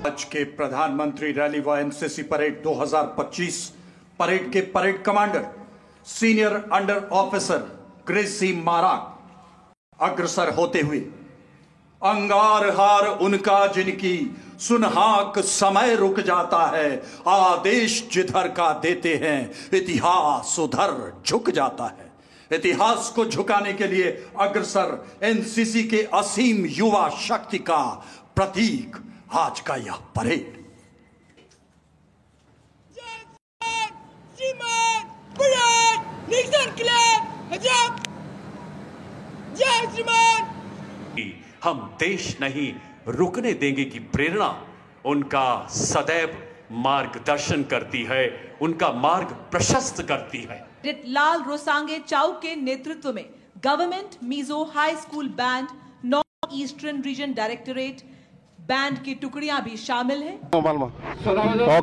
आज के प्रधानमंत्री रैली व एनसीसी परेड 2025 परेड के parade commander senior under officer Gracy Marak अग्रसर होते हुए अंगार हार उनका जिनकी सुनहाक समय रुक जाता है, आदेश जिधर का देते हैं इतिहास उधर झुक जाता है। इतिहास को झुकाने के लिए अग्रसर एनसीसी के असीम युवा शक्ति का प्रतीक आज का यह परेड। हम देश नहीं रुकने देंगे की प्रेरणा उनका सदैव मार्गदर्शन करती है, उनका मार्ग प्रशस्त करती है। लाल रोसांगे चाउ के नेतृत्व में government Mizo high school band, north eastern region directorate band की टुकड़ियां भी शामिल हैं।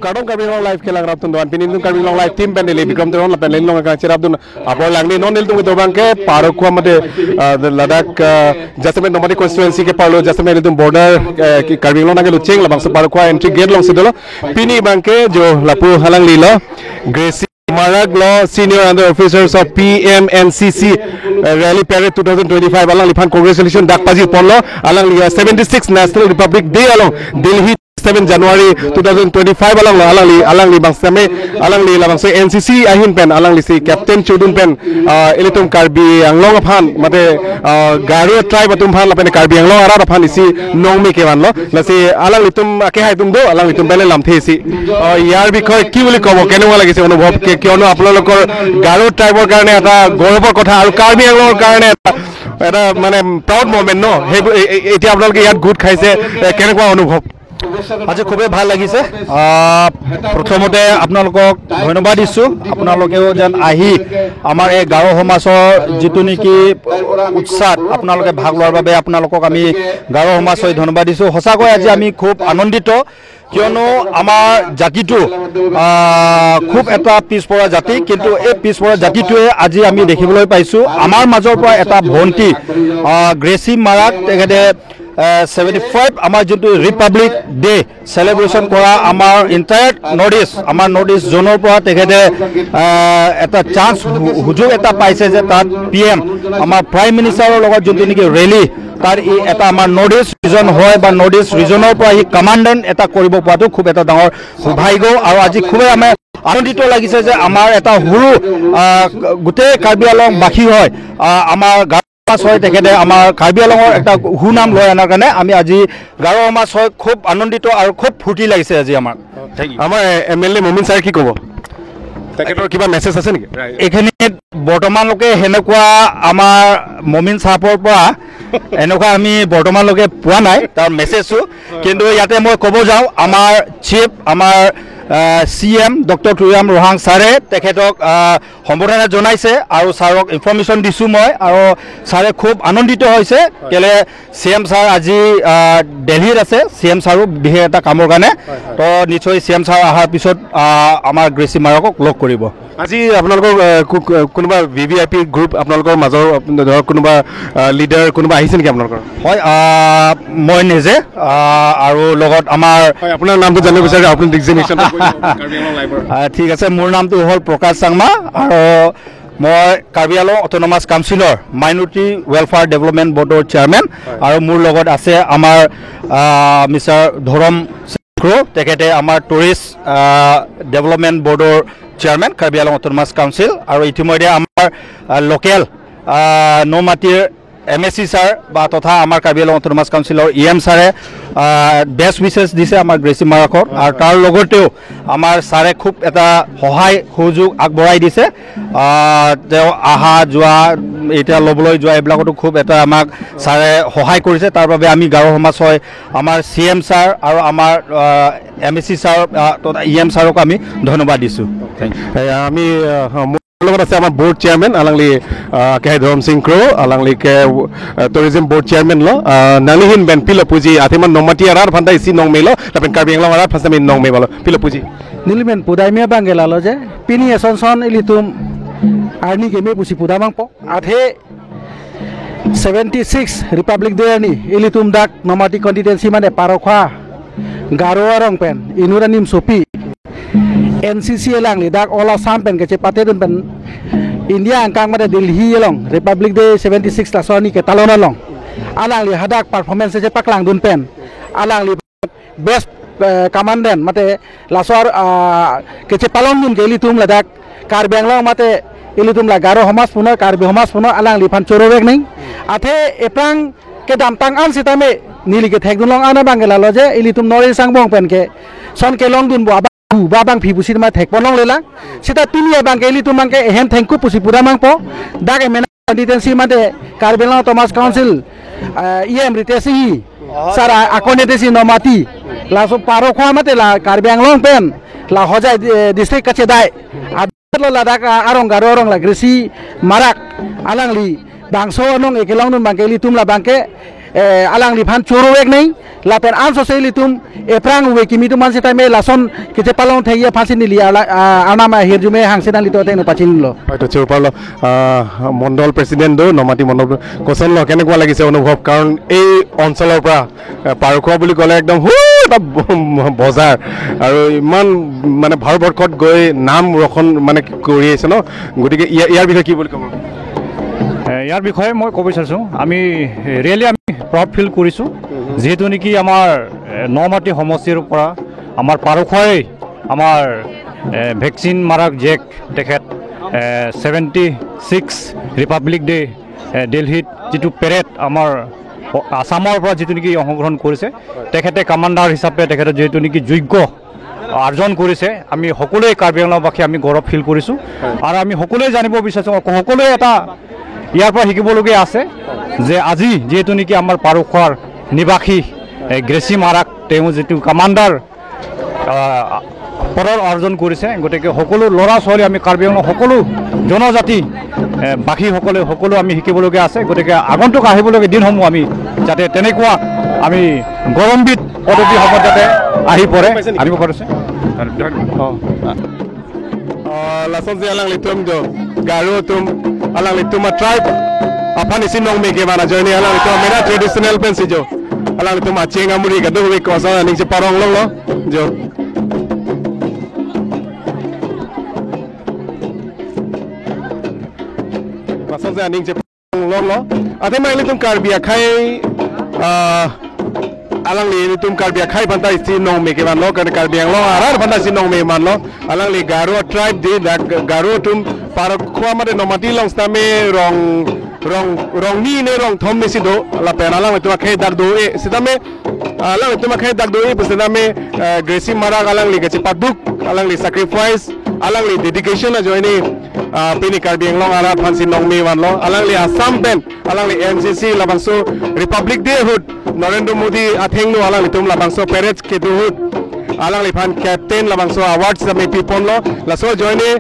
Kadong Karbi Anglong live ke lang rap tun doan pinin tung Karbi Anglong live team pen le Bikram teron pen le long ka cherap dun apor langni non nil tung dobang ke Parokhwa made Ladakh jasme nomadi constituency ke parlo jasme le tung border Karbi Anglong nage lucheng labang se Parokhwa entry gate long sidolo pini bang ke jo lapu halang lilo Gracy Marak law senior under officers of PMNCC rally parade 2025 alang liphan congratulation dak paji ponlo alang li 76 National Republic Day along Delhi 7 January 2025 alang alang li alang li bangsame alang li labangse NCC ahin pen alang li si Captain Chudun pen elitum Karbi Anglong aphan mate Garo tribe atum phan lapen Karbi Anglong ara aphan isi nongmi ke wanlo lasi alang litum ake hai tum do alang litum bele lamthe isi ইয়াৰ বিষয়ে কি বুলি ক'ব, কেনেকুৱা লাগিছে অনুভৱ? কিয়নো আপোনালোকৰ গাৰো ট্ৰাইবৰ কাৰণে এটা গৌৰৱৰ কথা আৰু কাৰ্বি আংলঙৰ কাৰণে এটা মানে প্ৰাউড মমেণ্ট ন, সেইবোৰ এতিয়া আপোনালোকে ইয়াত গোট খাইছে, কেনেকুৱা অনুভৱ? আজি খুবেই ভাল লাগিছে। প্ৰথমতে আপোনালোকক ধন্যবাদ দিছোঁ, আপোনালোকেও যেন আহি আমাৰ এই গাৰো সমাজৰ যিটো নেকি উৎসাহ আপোনালোকে ভাগ লোৱাৰ বাবে আপোনালোকক আমি গাৰো সমাজ হৈ ধন্যবাদ দিছোঁ। সঁচাকৈ আজি আমি খুব আনন্দিত, কিয়নো আমাৰ জাতিটো খুব এটা পিছপৰা জাতি, কিন্তু এই পিছপৰা জাতিটোৱে আজি আমি দেখিবলৈ পাইছোঁ আমাৰ মাজৰ পৰা এটা ভণ্টি গ্ৰেচি মাৰাক, তেখেতে 75 আমাৰ যোনটো ৰিপাব্লিক ডে চেলিব্ৰেশ্যন কৰা আমাৰ এণ্টায়াৰ নৰ্থ ইষ্ট, আমাৰ নৰ্থ ইষ্ট জ'নৰ পৰা তেখেতে এটা চান্স সুযোগ এটা পাইছে যে তাত পি এম আমাৰ প্ৰাইম মিনিষ্টাৰৰ লগত যোনটো নেকি ৰেলী, তাৰ ই এটা আমাৰ নৰ্থ ইষ্ট ৰিজন হয় বা নৰ্থ ইষ্ট ৰিজনৰ পৰা সি কমাণ্ডেণ্ট এটা কৰিব পৰাটো খুব এটা ডাঙৰ সৌভাগ্য। আৰু আজি খুবেই আমাৰ আনন্দিত লাগিছে যে আমাৰ এটা সৰু গোটেই কাৰ্বি আংলংবাসী হয় আমাৰ গাৰো হয়, তেখেতে আমাৰ কাৰ্বি আংলঙৰ এটা সুনাম লৈ অনাৰ কাৰণে আমি আজি গাৰো সমাজ হয় খুব আনন্দিত আৰু খুব ফূৰ্তি লাগিছে আজি আমাক। আমাৰ M L A Momin sir কি ক'ব, তেখেতৰ কিবা মেছেজ আছে নেকি এইখিনিত? বৰ্তমানলৈকে সেনেকুৱা আমাৰ মমিন চাহাবৰ পৰা এনেকুৱা আমি বৰ্তমানলৈকে পোৱা নাই তাৰ মেছেজো, কিন্তু ইয়াতে মই ক'ব যাওঁ আমাৰ চিফ আমাৰ চি এম ডক্টৰ তুলিৰাম ৰহাং ছাৰে তেখেতক সম্বৰ্ধনা জনাইছে আৰু ছাৰক ইনফৰ্মেশ্যন দিছোঁ মই, আৰু ছাৰে খুব আনন্দিত হৈছে। কেলে চি এম ছাৰ আজি দেলহিত আছে, চি এম ছাৰো বিশেষ এটা কামৰ কাৰণে, তো নিশ্চয় চি এম ছাৰ অহাৰ পিছত আমাৰ গ্ৰেচি মাৰকক লগ কৰিব। আজি আপোনালোকৰ কোনোবা V V I P group আপোনালোকৰ মাজৰ ধৰক কোনোবা লিডাৰ কোনোবা আহিছে নেকি আপোনালোকৰ? হয়, মই নিজে আৰু লগত আমাৰ, আপোনাৰ নামটো জানিব বিচাৰোঁ, আপুনি ডিজিগনেশ্যন। ঠিক আছে, মোৰ নামটো হ'ল প্ৰকাশ চাংমা আৰু মই কাৰ্বি আংলং অট'নমাছ কাউন্সিলৰ মাইনৰিটি ৱেলফেয়াৰ ডেভেলপমেণ্ট বৰ্ডৰ চেয়াৰমেন, আৰু মোৰ লগত আছে আমাৰ মিষ্টাৰ ধৰম ক্ৰ', তেখেতে আমাৰ টুৰিষ্ট ডেভেলপমেণ্ট বৰ্ডৰ chairman Karbi Anglong autonomous council, আৰু ইতিমধ্যে আমাৰ লোকেল নমাটিৰ এম এছ চি ছাৰ বা তথা আমাৰ কাৰ্বি আংলং অট'নমাছ কাউন্সিলৰ ই এম ছাৰে বেষ্ট উইচেছ দিছে আমাৰ গ্ৰেচি মাৰাকক, আৰু তাৰ লগতেও আমাৰ ছাৰে খুব এটা সহায় সহযোগ আগবঢ়াই দিছে। তেওঁ অহা যোৱা এতিয়া ল'বলৈ যোৱা এইবিলাকতো খুব এটা আমাক ছাৰে সহায় কৰিছে, তাৰ বাবে আমি গাৰো সমাজ হয় আমাৰ চি এম ছাৰ আৰু আমাৰ এম এছ চি ছাৰ তথা ই এম ছাৰক আমি ধন্যবাদ দিছোঁ। Thank U. আমি লগত আছে আমাৰ বৰ্ড চেয়াৰমেন আলাংলি কে ধৰম সিং ক্ৰ, আলাংলি কে টুৰিজম বৰ্ড চেয়াৰমেন ল নালিহিন বেন পিল পুজি আথিমান নমাটি আৰাৰ ফান্দাই সি নং মেল তাপেন কাৰ্বি আংলং আৰাৰ ফান্দাই নং মেল পিল পুজি নিলিমেন পুদাইমিয়া বাংগেলালো যে পিনি এসনসন ইলিতুম আর্নি গেমে পুছি পুদামাং প আথে 76 রিপাবলিক ডে আনি ইলিতুম ডাক নমাটি কন্টিটেন্সি মানে পারখা Garo arong pen inura nim sopi NCC lang li dak all Assam pen ke pate dun pen India angkang mate Delhi long Republic Day 76 la soni ke talon long alang li hadak performance je paklang dun pen alang li best commandant mate lasor ke che palong dun ke litum ladak Karbi Anglong mate ilitum la Garo সমাজ পুনৰ কাৰ্বি সমাজ পুনৰ alang li phan chorowek ning athe eprang ke damtang an sitame nili ke thek dun long ana bangela lo je ilitum nori sangbong pen ke son ke long dun bo ba bang phi busi ma thek ponong lela sita tini bang ke ilitum mang ke ehem thank you pusi pura mang po dak emena detensi mate Karbi Anglong Thomas Council EM ritesi sara akonetesi nomati la so paro khwa mate la Karbi Anglong pen la Hojai district kache dai ladak arong garo arong la grisi marak alang li bangso nong ekelong nun bangke litum la bangke alang li phan choro ek nei la pen an so se litum eprang we kimi tum man se time lason ke che palong theiya phasi ni lia anama hirjume hangse dan lito te no pachin lo হয়তো চৌপাল মণ্ডল president do Namati মণ্ডল কোচন ল কেনেকুৱা লাগিছে অনুভৱ কাৰণ এই অঞ্চলৰ পৰা পাৰখোৱা বুলি ক'লে একদম হু এটা বজাৰ আৰু ইমান মানে ভাৰতবৰ্ষত গৈ নাম ৰোশন মানে কৰি আহিছে ন গতিকে ইয়াৰ বিষয়ে কি বুলি ক'ব ইয়াৰ বিষয়ে মই ক'ব বিচাৰিছোঁ আমি ৰিয়েলি আমি প্ৰাউড ফিল কৰিছোঁ যিহেতু নেকি আমাৰ নমাটি সমষ্টিৰ পৰা আমাৰ পাৰখোৱাই আমাৰ ভেকচিন মাৰাক জেক তেখেত 76 ৰিপাব্লিক ডে দিল্লীত যিটো পেৰেড আমাৰ আছামৰ পৰা যিটো নেকি অংশগ্ৰহণ কৰিছে তেখেতে কমাণ্ডাৰ হিচাপে তেখেতে যিহেতু নেকি যোগ্য অৰ্জন কৰিছে আমি সকলোৱে কাৰ্বি আংলংবাসী আমি গৌৰৱ ফিল কৰিছোঁ আৰু আমি সকলোৱে জানিব বিচাৰিছোঁ সকলোৱে এটা ইয়াৰ পৰা শিকিবলগীয়া আছে যে আজি যিহেতু নেকি আমাৰ পাৰখোৱাৰ নিবাসী গ্ৰেচি মাৰাক তেওঁ যিটো কমাণ্ডাৰ পদৰ অৰ্জন কৰিছে গতিকে সকলো ল'ৰা ছোৱালী আমি কাৰ্বি আংলং সকলো জনজাতি বাসীসকলে সকলো আমি শিকিবলগীয়া আছে গতিকে আগন্তুক আহিবলগীয়া দিনসমূহ আমি যাতে তেনেকুৱা আমি গৌৰৱান্বিত পদবীসমূহ যাতে আহি পৰে আহিব পাৰিছে লাচন যে alang litum jo Garo tum alang litum a tribe aphan isi nong me ke mana joini alang litum mera traditional pen si jo alang litum a chenga muri ka do we ko sa ning se parong long lo jo lason je aning che long lo athe mai litum Karbi khai alang li tum Karbi khai banta isi nong me ke man lo kan Karbi Anglong arar banta isi nong me man lo alang li Garo tribe de Garo tum Parkhua mate Nomati long stame rong rong rong ni ne rong thom me si do la pen alang tum khai dak do e sitame alang tum khai dak do e sitame Gracie Marak alang li gachi paduk alang li sacrifice alang li dedication a joini pini Karbi Anglong ara phansi nong me man lo alang li Assam pen alang li NCC labangso Republic Day hood Narendra Modi atheng no alang li tum labangso parade ke do hood alang li phan captain labangso awards me pipon lo laso joini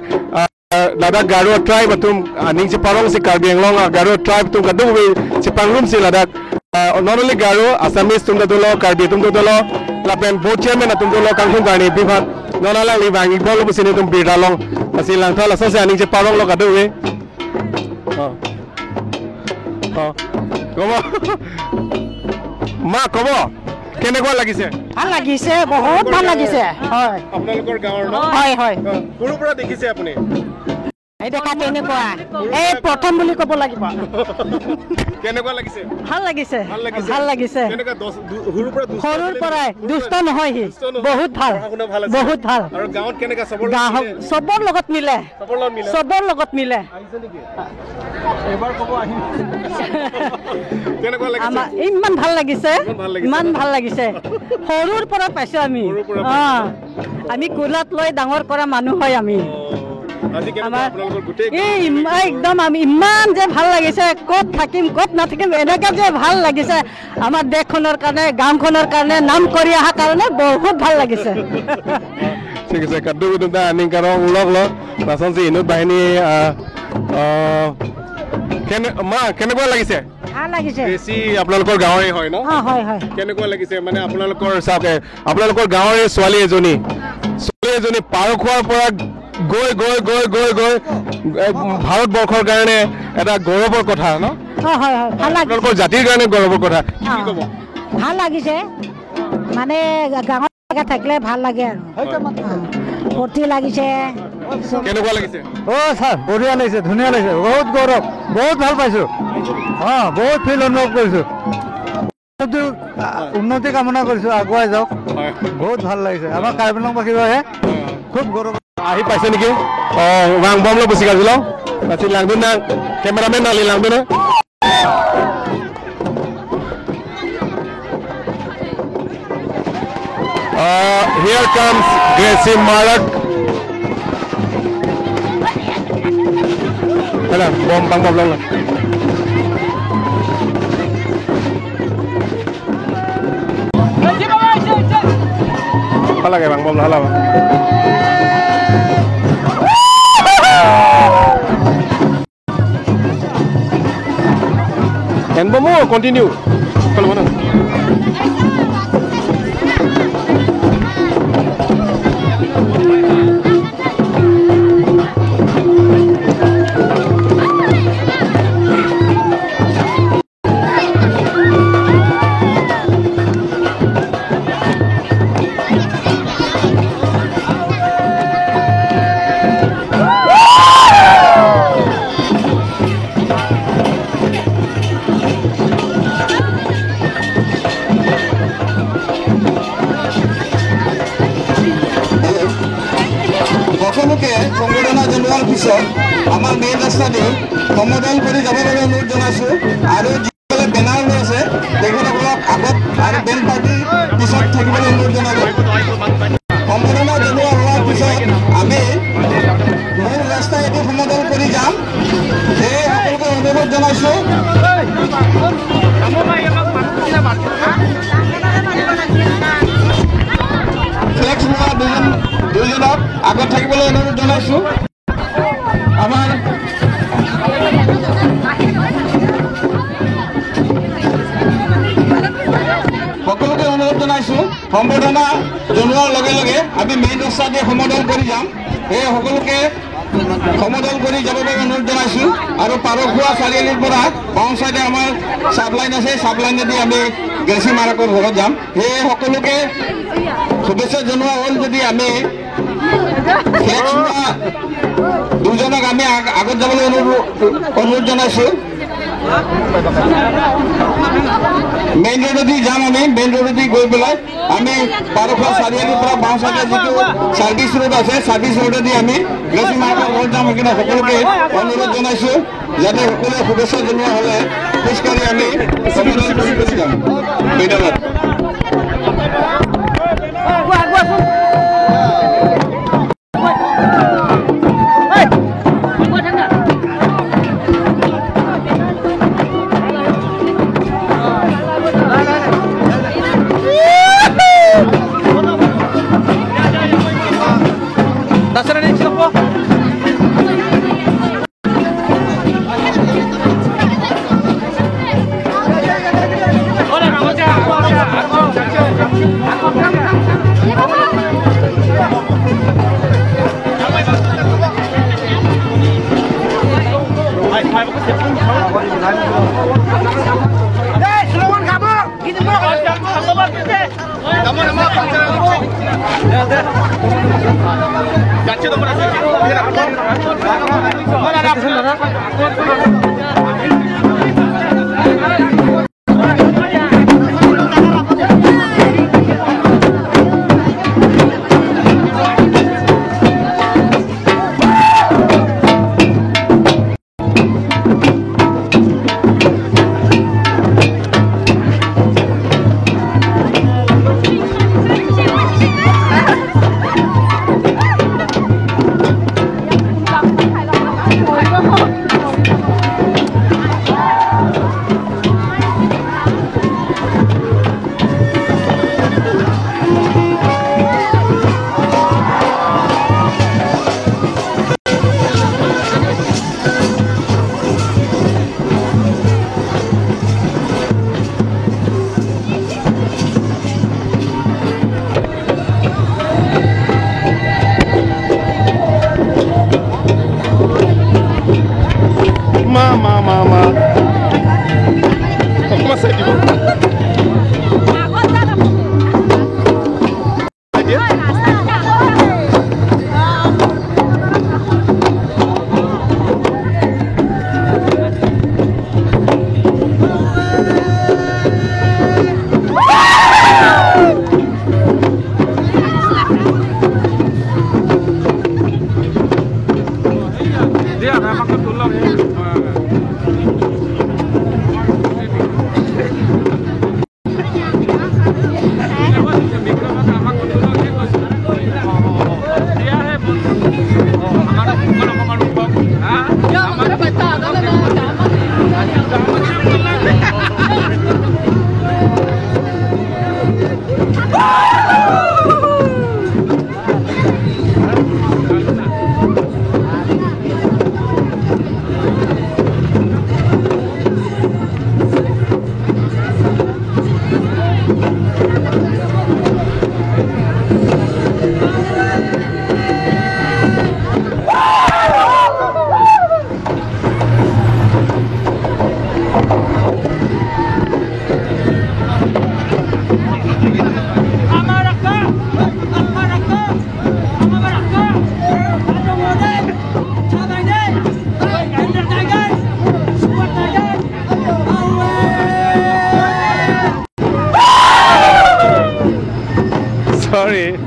Ladakh Garo tribe tum ning che parong si Karbi Anglong Garo tribe tum kadu we chipangrum si Ladakh not only Garo Assamese tum do lo Karbi tum do lo lapen board chairman tum do lo kangkhung garni bifat nona lang li bang bol bu sini tum bir long asi lang tha laso se aning che parong lo kadu we কব মা কব কেনেকুৱা লাগিছে ভাল লাগিছে বহুত ভাল লাগিছে হয় আপোনালোকৰ গাঁৱৰ ন হয় হয় সৰুৰ পৰা দেখিছে আপুনি এই দেখা তেনেকুৱা এই প্ৰথম বুলি ক'ব লাগিব কেনেকুৱা লাগিছে ভাল লাগিছে ভাল লাগিছে কেনেকুৱা সৰুৰ পৰাই দুষ্ট নহয় সি বহুত ভাল বহুত ভাল আৰু গাঁৱত কেনেকুৱা চবৰ লগত মিলে চবৰ লগত মিলে এবাৰ ক'ব আহিম কেনেকুৱা লাগিছে ইমান ভাল লাগিছে ইমান ভাল লাগিছে সৰুৰ পৰা পাইছো আমি আমি কোলাত লৈ ডাঙৰ কৰা মানুহ হয় আমি একদম আমি ইমান যে ভাল লাগিছে ক'ত থাকিম ক'ত নাথাকিম এনেকৈ যে ভাল লাগিছে আমাৰ দেশখনৰ কাৰণে গাঁওখনৰ কাৰণে নাম কৰি অহাৰ কাৰণে বহুত ভাল লাগিছে ঠিক আছে কাদ্দু দা আনি কাৰণ ওলক ল লাচন যে ইনুত বাহিনী মা কেনেকুৱা লাগিছে ভাল লাগিছে বেছি আপোনালোকৰ গাঁৱৰে হয় ন হয় হয় কেনেকুৱা লাগিছে মানে আপোনালোকৰ চাওক আপোনালোকৰ গাঁৱৰে ছোৱালী এজনী পাৰখোৱাৰ পৰা গৈ গৈ গৈ গৈ গৈ ভাৰতবৰ্ষৰ কাৰণে এটা গৌৰৱৰ কথা ন হয় হয় ভাল লাগিছে আপোনালোকৰ জাতিৰ কাৰণে গৌৰৱৰ কথা কি ক'ব ভাল লাগিছে মানে গাঁৱৰ থাকিলে ভাল লাগে আৰু ফূৰ্তি লাগিছে। কেনেকুৱা লাগিছে? অ' ছাৰ বঢ়িয়া লাগিছে, ধুনীয়া লাগিছে, বহুত গৌৰৱ, বহুত ভাল পাইছোঁ। অঁ, বহুত ফিল অনুভৱ কৰিছোঁ। উন্নতি কামনা কৰিছোঁ, আগুৱাই যাওক, বহুত ভাল লাগিছে। আমাৰ কাৰ্বি আংলংবাসীৰ বাবে খুব গৌৰৱ। আহি পাইছে নেকি? অঁ, ৰাং বম বসি গাজিলাও লাংদো না কেমেৰামেন নালি লাংদো না। Here comes Gracie Marak. Hello, bom bang bom long. Hala kay bang bom hala. And bomo continue. Kalau mana? সকলোকে সম্বৰ্ধনা জনোৱাৰ পিছত আমাৰ মেইন ৰাস্তা দি সমদল কৰি যাবৰ বাবে অনুৰোধ জনাইছোঁ। আৰু যিসকলে বেনাৰ লৈ আছে তেখেতসকলক আগত আৰু বেণ্ড পাৰ্টি পিছত থাকিবলৈ অনুৰোধ জনালোঁ। সম্বৰ্ধনা জনোৱা হোৱাৰ পিছত আমি মূল ৰাস্তাইদি সমদল কৰি যাম, সেয়ে সকলোকে অনুৰোধ জনাইছোঁ। ফ্লেক্স লোৱা দুইজনক আগত থাকিবলৈ অনুৰোধ জনাইছোঁ। আমাৰ সকলোকে অনুৰোধ জনাইছোঁ, সম্বৰ্ধনা জনোৱাৰ লগে লগে আমি মেইন ৰাস্তা দি সমদল কৰি যাম, সেয়ে সকলোকে সমদল কৰি যাবৰ বাবে অনুৰোধ জনাইছোঁ। আৰু পাৰখোৱা চাৰিআলিৰ পৰা বাওঁ চাইডে আমাৰ চাব লাইন আছে, চাব লাইনেদি আমি গ্ৰেচি মাৰাকৰ ঘৰত যাম। সেয়ে সকলোকে শুভেচ্ছা জনোৱা হ'ল। যদি আমি ফ্লেক্স লোৱা দুজনক আমি আগত যাবলৈ অনুৰোধ জনাইছোঁ। মেইন ৰোডেদি যাম, আমি মেইন ৰোডেদি গৈ পেলাই আমি পাৰখোৱা চাৰিআলিৰ পৰা বাওঁ চাইডে যিটো ছাৰ্ভিচ ৰোড আছে, ছাৰ্ভিচ ৰোডেদি আমি গ্ৰেচি মাৰ্কৰ ঘৰত যাম। সেইকাৰণে সকলোকে অনুৰোধ জনাইছোঁ যাতে সকলোৱে শুভেচ্ছা জনোৱা হ'লে খোজকাঢ়ি আমি সমদল কৰি কৰি যাম। ধন্যবাদ। Oh, Sorry.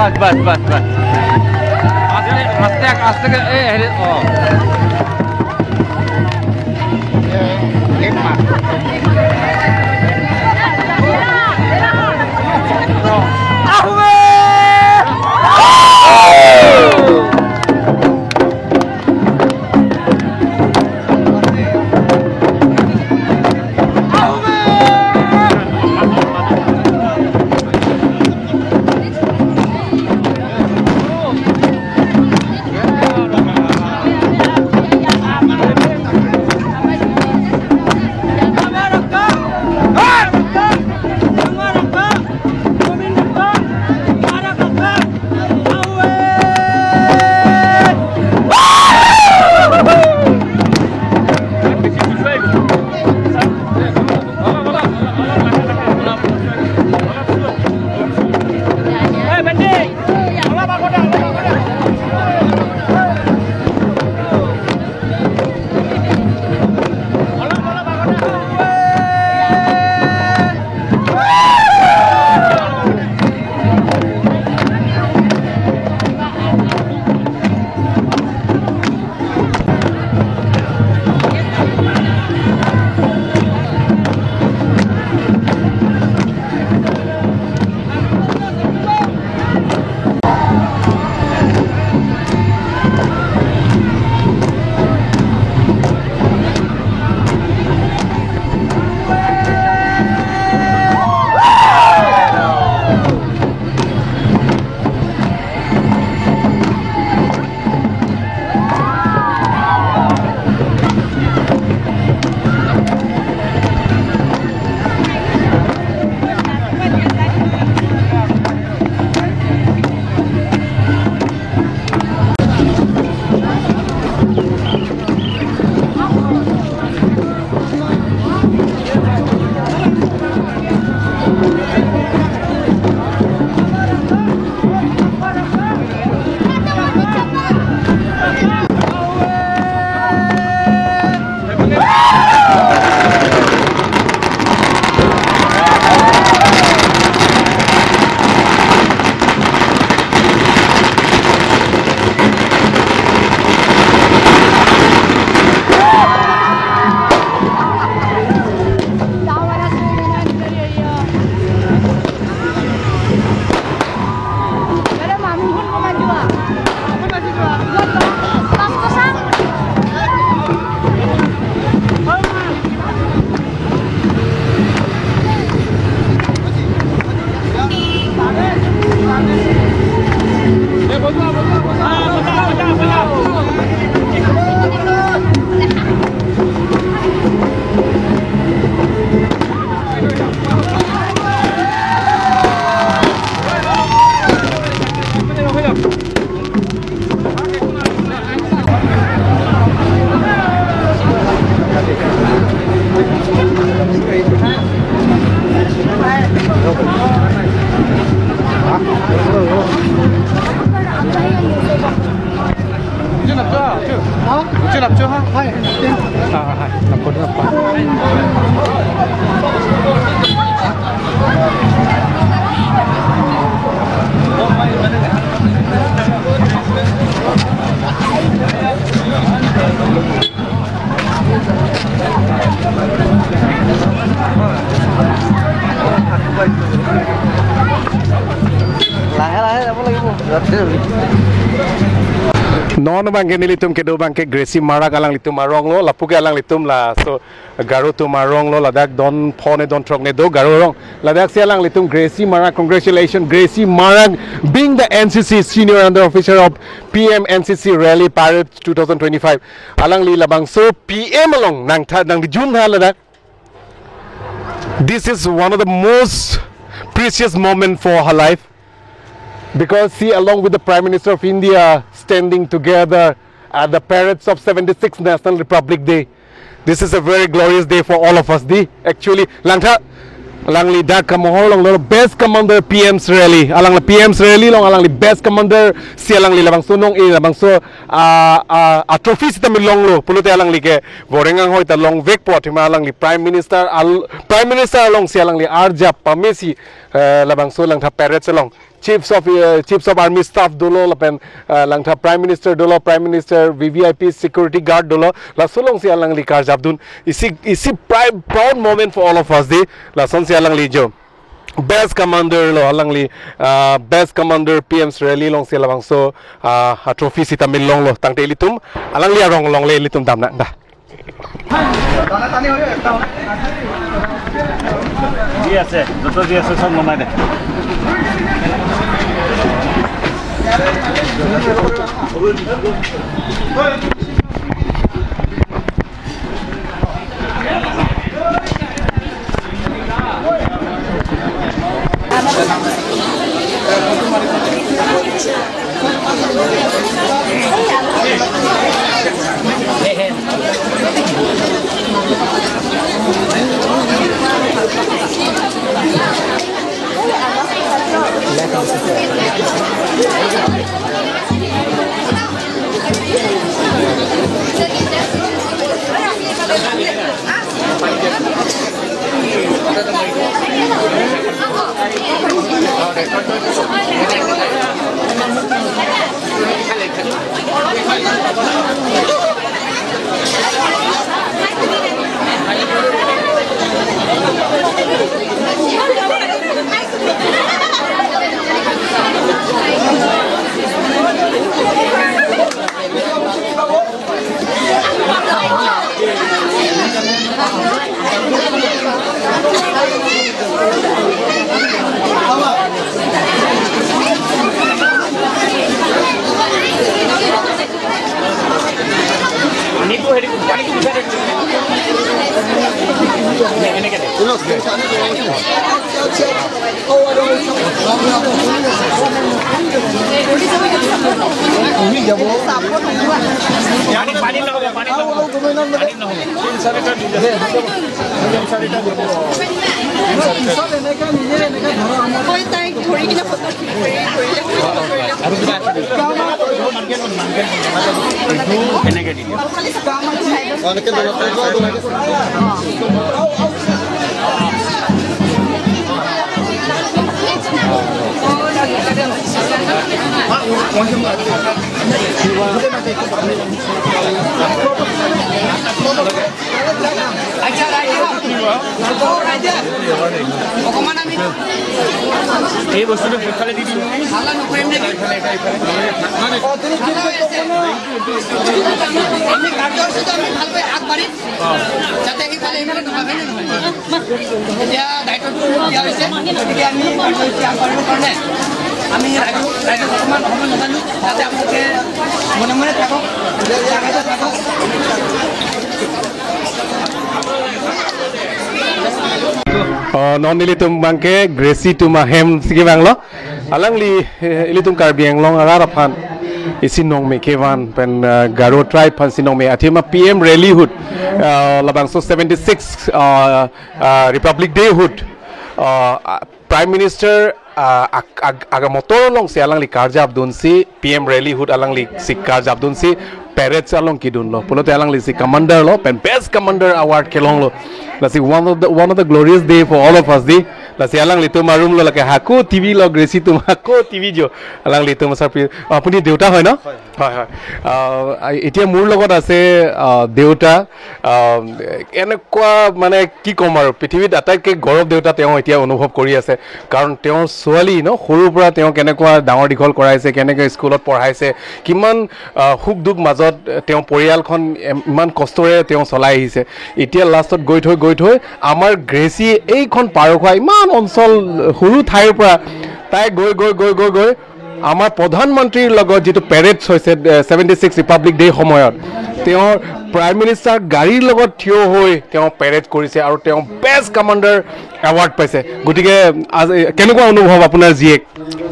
Bas bas bas bas. Aste aste aste oh. Amara. Non bangke nilitum ke do bangke Gracie Marak alang litum marong lo lapuke alang litum la so garo tu marong lo ladak don phone don trok ne do garo rong ladak se alang litum Gracie Marak. Congratulations Gracie Marak being the NCC senior under officer of PM NCC Rally Parade 2025 alang li labang so PM along nang tha nang jun ha ladak. This is one of the most precious moment for her life, because she, along with the Prime Minister of India, standing together at the parades of 76th National Republic Day. This is a very glorious day for all of us. Di actually langtha langli da kamohor long lo best commander PM's rally alang la PM's rally long alang li best commander si alang li labang so nong e labang so a trophy si tamil long lo pulute alang li ke borengang hoi ta long vek po thima alang li Prime Minister al Prime Minister along si alang li arja pamesi labang so langtha parades along chiefs of army staff dolo lapen langtha Prime Minister dolo Prime Minister VVIP security guard dolo la solong si alang li kar jabdun isi isi proud moment for all of us di la son si alang li jo best commander lo alang li best commander PM's rally long si labang so a trophy si tamil long lo tangte litum alang li arong long le litum damna da ji ase joto ji ase sob nomai de এই বস্তুটো সেইফালে দি দিম, আমি কাৰ্যসূচীটো আমি ভালকৈ আগবাঢ়িম যাতে ইফালে ইফালে নহয়, হয়নে নহয়? এতিয়া দায়িত্বটো দিয়া হৈছে, গতিকে আমি কাৰ্যসূচী আগবাঢ়িবৰ কাৰণে আমি ৰাইজক অকণমান সময় নাজানো, যাতে আপোনালোকে মনে মনে থাকক, জাগাতে থাকক। Non ili tum bangke Gracie tum ahem sigi banglo alang li ili tum Karbi Anglong ara phan isi nong me kevan pen Garo tribe phan si nong me athima PM rally hut labang so 76 Republic Day hut Prime Minister aga motor long si alang li karjab dun si PM rally hut alang li si karjab dun si parades along ki dun lo pulote alang li si commander lo pen best commander award kelong lo lasi one of the glorious day for all of us di lasi alang li tum room lo lake haku TV lo Gracie tum haku TV jo alang li tum sar apuni deuta hoy no হয় হয়। এতিয়া মোৰ লগত আছে দেউতা, এনেকুৱা মানে কি ক'ম আৰু, পৃথিৱীত আটাইতকৈ গৌৰৱ দেউতা তেওঁ এতিয়া অনুভৱ কৰি আছে, কাৰণ তেওঁৰ ছোৱালী ন সৰুৰ পৰা তেওঁ কেনেকুৱা ডাঙৰ দীঘল কৰাইছে, কেনেকৈ স্কুলত পঢ়াইছে, কিমান সুখ দুখ মাজত তেওঁ পৰিয়ালখন ইমান কষ্টৰে তেওঁ চলাই আহিছে। এতিয়া লাষ্টত গৈ থৈ আমাৰ গ্ৰেচি এইখন পাৰখোৱা ইমান অঞ্চল সৰু ঠাইৰ পৰা তাই গৈ গৈ গৈ গৈ গৈ আমাৰ প্ৰধানমন্ত্ৰীৰ লগত যিটো পেৰেডছ হৈছে 76 ৰিপাব্লিক ডে সময়ত, তেওঁৰ প্ৰাইম মিনিষ্টাৰ গাড়ীৰ লগত থিয় হৈ তেওঁ পেৰেড কৰিছে আৰু তেওঁ বেষ্ট কমাণ্ডাৰ এৱাৰ্ড পাইছে। গতিকে আজি কেনেকুৱা অনুভৱ আপোনাৰ জীয়েক?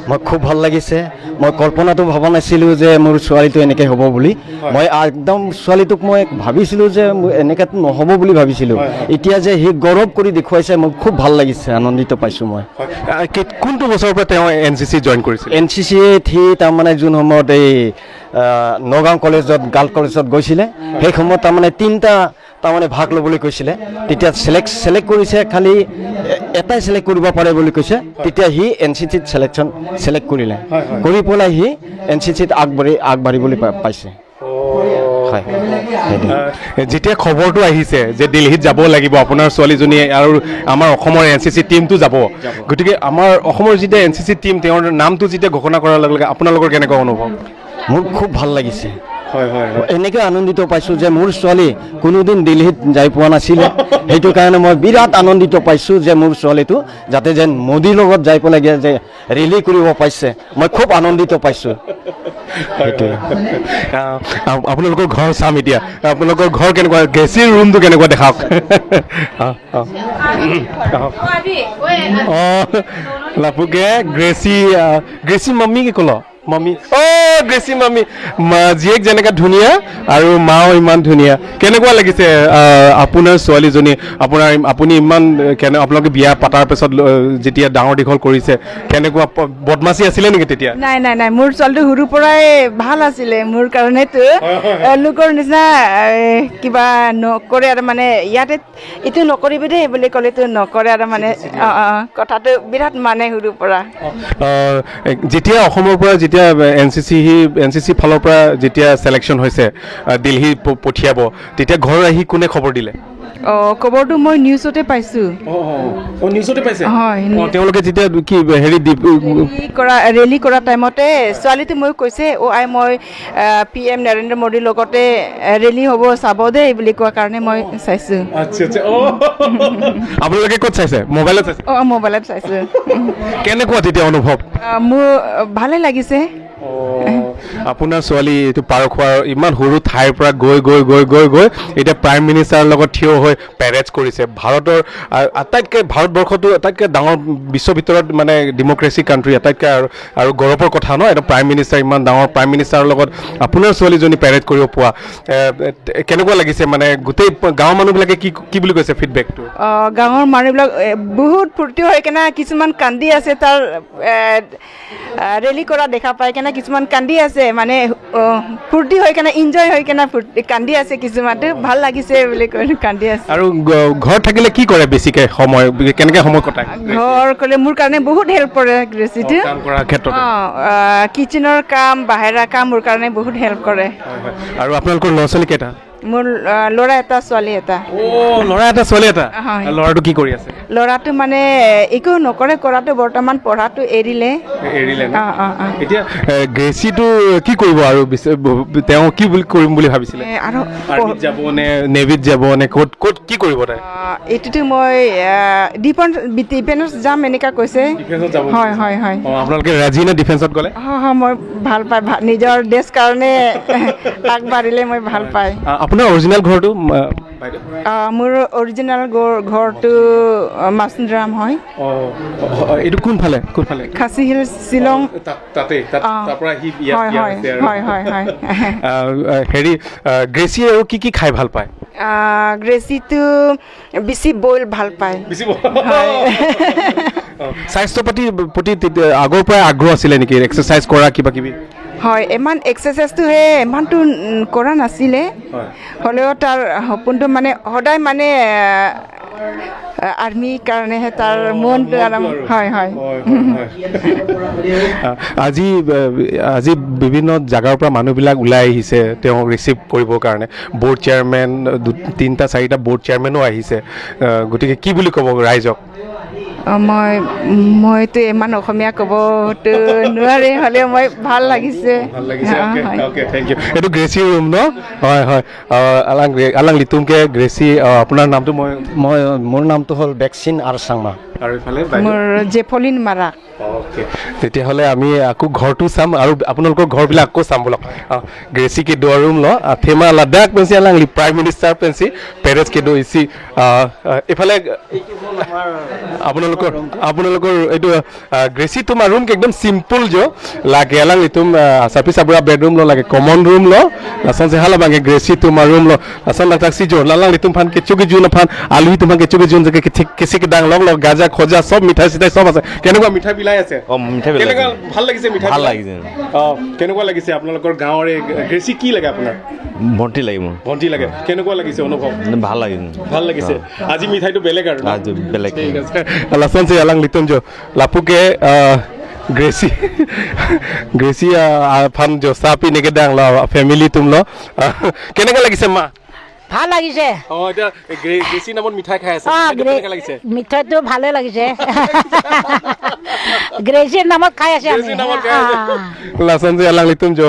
মই খুব ভাল লাগিছে। মই কল্পনাটো ভবা নাছিলোঁ যে মোৰ ছোৱালীটো এনেকৈ হ'ব বুলি। মই একদম ছোৱালীটোক মই ভাবিছিলোঁ যে এনেকৈতো নহ'ব বুলি ভাবিছিলোঁ, এতিয়া যে সি গৌৰৱ কৰি দেখুৱাইছে মোক খুব ভাল লাগিছে, আনন্দিত পাইছোঁ মই। কোনটো বছৰৰ পৰা তেওঁ এন চি চি জইন কৰিছিল? এন চি চিত সি তাৰমানে যোন সময়ত এই নগাঁও কলেজত গাৰ্ল কলেজত গৈছিলে, সেই সময়ত তাৰমানে তিনিটা তাৰমানে ভাগ ল'বলৈ কৈছিলে, তেতিয়া চিলেক্ট কৰিছে, খালি এটাই চিলেক্ট কৰিব পাৰে বুলি কৈছে, তেতিয়া সি এন চি চিত চিলেক্ট কৰিলে, কৰি পেলাই সি এন চি চিত আগবাঢ়িবলৈ পাইছে। হয়, যেতিয়া খবৰটো আহিছে যে দিল্লীত যাব লাগিব আপোনাৰ ছোৱালীজনীয়ে আৰু আমাৰ অসমৰ এন চি চি টীমটো যাব, গতিকে আমাৰ অসমৰ যেতিয়া এন চি চি টীম তেওঁৰ নামটো যেতিয়া ঘোষণা কৰাৰ লগে লগে আপোনালোকৰ কেনেকুৱা অনুভৱ? মোৰ খুব ভাল লাগিছে, এনেকৈ আনন্দিত পাইছোঁ যে মোৰ ছোৱালী কোনোদিন দিল্লীত যাই পোৱা নাছিলে, সেইটো কাৰণে মই বিৰাট আনন্দিত পাইছোঁ যে মোৰ ছোৱালীটো যাতে যেন মোদীৰ লগত যাই পেলাই যে ৰেলী কৰিব পাইছে, মই খুব আনন্দিত পাইছোঁ। সেইটোৱে। আপোনালোকৰ ঘৰ চাম এতিয়া, আপোনালোকৰ ঘৰ কেনেকুৱা, গেছিৰ ৰুমটো কেনেকুৱা দেখাওক। অঁ, লাপুকে গ্ৰেচি গ্ৰেচি মাম্মী কি ক'ল? মাম্মী, অ' গ্ৰেচি মাম্মী, জীয়েক যেনেকুৱা ধুনীয়া আৰু মাও ইমান ধুনীয়া। কেনেকুৱা লাগিছে আপোনাৰ ছোৱালীজনী, আপোনাৰ আপুনি ইমান কেনে আপোনালোকে বিয়া পতাৰ পিছত যেতিয়া ডাঙৰ দীঘল কৰিছে, কেনেকুৱা বদমাচি আছিলে নেকি তেতিয়া? নাই নাই নাই, মোৰ ছোৱালীটো সৰুৰ পৰাই ভাল আছিলে, মোৰ কাৰণেতো লোকৰ নিচিনা কিবা নকৰে আৰু, মানে ইয়াতে এইটো নকৰিবি দেই বুলি ক'লেতো নকৰে আৰু, মানে কথাটো বিৰাট মানে সৰুৰ পৰা। যেতিয়া অসমৰ পৰা যেতিয়া এন চি চি ফালৰ পৰা যেতিয়া চিলেকশ্যন হৈছে দিল্লী পঠিয়াব, তেতিয়া ঘৰ আহি কোনে খবৰ দিলে? অঁ, খবৰটো মই নিউজতে পাইছোঁ। নিউজতে পাইছে? হয়। তেওঁলোকে যেতিয়া কি হেৰি ৰেলী কৰা টাইমতে ছোৱালীটো মই কৈছে, অ' আই মই পি এম নৰেন্দ্ৰ মোদীৰ লগতে ৰেলী হ'ব চাব দেই বুলি কোৱাৰ কাৰণে মই চাইছোঁ। আচ্ছা আচ্ছা, আপোনালোকে ক'ত চাইছে? মোবাইলত চাইছে? অঁ, মোবাইলত চাইছোঁ। কেনেকুৱা তেতিয়া অনুভৱ? মোৰ ভালে লাগিছে। আপোনাৰ ছোৱালী এইটো পাৰখোৱাৰ ইমান সৰু ঠাইৰ পৰা গৈ গৈ গৈ গৈ গৈ এতিয়া প্ৰাইম মিনিষ্টাৰৰ লগত থিয় হৈ পেৰেড কৰিছে। ভাৰতৰ আটাইতকৈ, ভাৰতবৰ্ষটো আটাইতকৈ ডাঙৰ বিশ্বৰ ভিতৰত মানে ডেম'ক্ৰেচি কাণ্ট্ৰি, আটাইতকৈ আৰু গৌৰৱৰ কথা ন, এটা প্ৰাইম মিনিষ্টাৰ, ইমান ডাঙৰ প্ৰাইম মিনিষ্টাৰৰ লগত আপোনাৰ ছোৱালীজনী পেৰেড কৰিব পোৱা কেনেকুৱা লাগিছে? মানে গোটেই গাঁৱৰ মানুহবিলাকে কি কি বুলি কৈছে ফিডবেকটো? গাঁৱৰ মানুহবিলাক বহুত ফূৰ্তি হৈ কেনে কিছুমান কান্দি আছে, তাৰ ৰেলী কৰা দেখা পাই কেনে কিছুমান কান্দি আছে, মানে ফূৰ্তি হৈ কেনে এনজয় হৈ কেনে ফূৰ্তি কান্দি আছে, কিছুমানটো ভাল লাগিছে বুলি কৈ কান্দি আছে। আৰু ঘৰত থাকিলে কি কৰে বেছিকৈ সময়, কেনেকৈ সময় কটায়? ঘৰ ক'লে মোৰ কাৰণে বহুত হেল্প কৰে গ্ৰেচিটো, কাম কৰাৰ ক্ষেত্ৰত। অঁ, কিচেনৰ কাম, বাহিৰা কাম মোৰ কাৰণে বহুত হেল্প কৰে। আৰু আপোনালোকৰ ল'ৰা ছোৱালী কেইটা? মোৰ ল'ৰা এটা, ছোৱালী এটা। অ', ল'ৰা এটা ছোৱালী এটা। ল'ৰাটো কি কৰি আছে? ল'ৰাটো মানে একো নকৰে, কৰাটো বৰ্তমান পঢ়াটো এৰিলে। এৰিলে ন? এতিয়া গ্ৰেচিটো কি কৰিব আৰু তেওঁ কি বুলি কৰিম বুলি ভাবিছিলে? আৰু আৰ্মিত যাব নে নেভিত যাব নে ক'ত ক'ত কি কৰিব তাই? এইটোতো মই ডিফেন্সত যাম এনেকুৱা কৈছে। ডিফেন্সত যাব? হয় হয় হয়। অঁ, আপোনালোকে ৰাজি নে ডিফেন্সত গ'লে? হয় হয়, মই ভাল পাই, নিজৰ দেশ কাৰণে আগবাঢ়িলে মই ভাল পায়। আপোনাৰ অৰিজিনেল ঘৰটো? মোৰ অৰিজিনেল ঘৰটো মাছুন্দ্ৰাম হয়। এইটো কোনফালে? কোনফালে? খাচী হিল, শ্বিলং। তাতে তাৰ পৰা আহি হয় হয় হয় হয়। হেৰি, গ্ৰেচি আৰু কি কি খাই ভাল পায়? গ্ৰেচিটো বেছি বইল ভাল পায়। স্বাস্থ্য পাতি প্ৰতি আগৰ পৰাই আগ্ৰহ আছিলে নেকি, এক্সাৰচাইজ কৰা কিবা কিবি? হয়, ইমান এক্সাৰচাইজটো সেই ইমানটো কৰা নাছিলে, হ'লেও তাৰ সপোনটো মানে সদায় মানে আৰ্মিৰ কাৰণেহে তাৰ মনটো আৰাম। হয় হয়। আজি আজি বিভিন্ন জেগাৰ পৰা মানুহবিলাক ওলাই আহিছে তেওঁক ৰিচিভ কৰিবৰ কাৰণে। বৰ্ড চেয়াৰমেন, 3টা 4টা বৰ্ড চেয়াৰমেনো আহিছে, গতিকে কি বুলি ক'ব ৰাইজক? মই মইতো ইমান অসমীয়া ক'বতো নোৱাৰে, হ'লেও মই ভাল লাগিছে। ভাল লাগিছে। Okay, thank you. এইটো গ্ৰেচি ৰুম ন? হয় হয়। আলাং আলাং লিতুমকে গ্ৰেচি, আপোনাৰ নামটো? মই মই মোৰ নামটো হ'ল বেকচিন আৰ চাংমা। আৰু ইফালে মোৰ জেফলিন মাৰাক। অ'কে, তেতিয়াহ'লে আমি আকৌ ঘৰটো চাম আৰু আপোনালোকৰ ঘৰবিলাক আকৌ চাম বলক। গ্ৰেচি কে ডোৰ ৰুম ল থেমা লাডাখ পেঞ্চি আলাং প্ৰাইম মিনিষ্টাৰ পেঞ্চি পেৰেজ কে do ইচি। এইফালে আপোনালোকৰ আপোনালোকৰ এইটো গ্ৰেচি তোমাৰ ৰুম একদম চিম্পল जो লাগে আলাং ইতুম চাপি চাবৰা বেডৰুম ল লাগে কমন ৰুম ল লাচন জেহালা বাগে গ্ৰেচি তোমাৰ ৰুম ল লাচন লাটাক্সি जो লালাং ইতুম ফান কেচু কে জুন ফান আলু তোমাৰ কেচু কে জুন জকে কেচি কে ডাং লগ লগ গাজা খজা সব মিঠাই চিঠাই সব আছে। কেনেকুৱা মিঠাই বিলাই আছে? মিঠাই বিলাই কেনেকুৱা ভাল লাগিছে? মিঠাই ভাল লাগিছে। কেনেকুৱা লাগিছে আপোনালোকৰ গাঁৱৰ গ্ৰেচি কি লাগে আপোনাৰ? ভণ্টি লাগে মোৰ। ভণ্টি লাগে। কেনেকুৱা লাগিছে অনুভৱ? ভাল লাগিছে। ভাল লাগিছে। আজি মিঠাইটো বেলেগ আৰু আজি বেলেগ। ঠিক আছে। লাচন সে আলাং লিতুম जो লাপুকে গ্ৰেচি গ্ৰেচি ফান जो সাপি নেকে ডাং ল ফেমিলি তুম ল কেনেকুৱা লাগিছে মা? ভাল লাগিছে। এতিয়া গ্ৰেচি নামত মিঠাই খাই আছে, কেনেকুৱা লাগিছে? মিঠাইটো ভালে লাগিছে, গ্ৰেচিৰ নামত খাই আছে আমি। লাচন যে আলাং লিতুম जो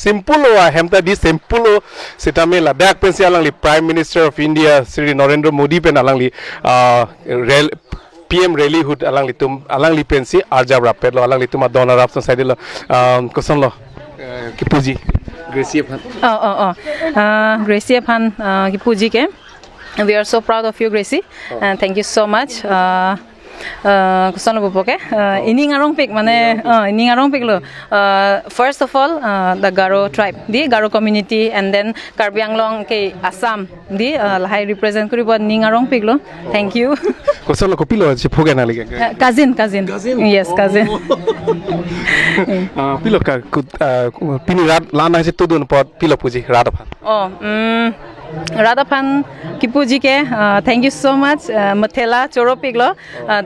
সিম্পল হেমতা দি সিম্পল সিতামে লাডাখ পেন্সি আলাং লি prime minister of India Shri Narendra Modi pen Alang লি rail PM rally hood alang litum alang li pensi arjab rapet lo alang litum adona rap so side lo koson lo ki puji Gracie phan. Oh Gracie phan ki puji ke we are so proud of you Gracie, and thank you so much. Koson bopoke ining arong pik mane ining arong pik lo first of all the Garo tribe the Garo community and then Karbi Anglong ke Assam the lahai represent kuribo ning arong pik lo thank you. Koson lo kopilo je phoga na lege cousin yes cousin pilo ka pini rat lana je tudun pot pilo puji rat phan. Radha phan kipuji ke thank you so much mathela choro piglo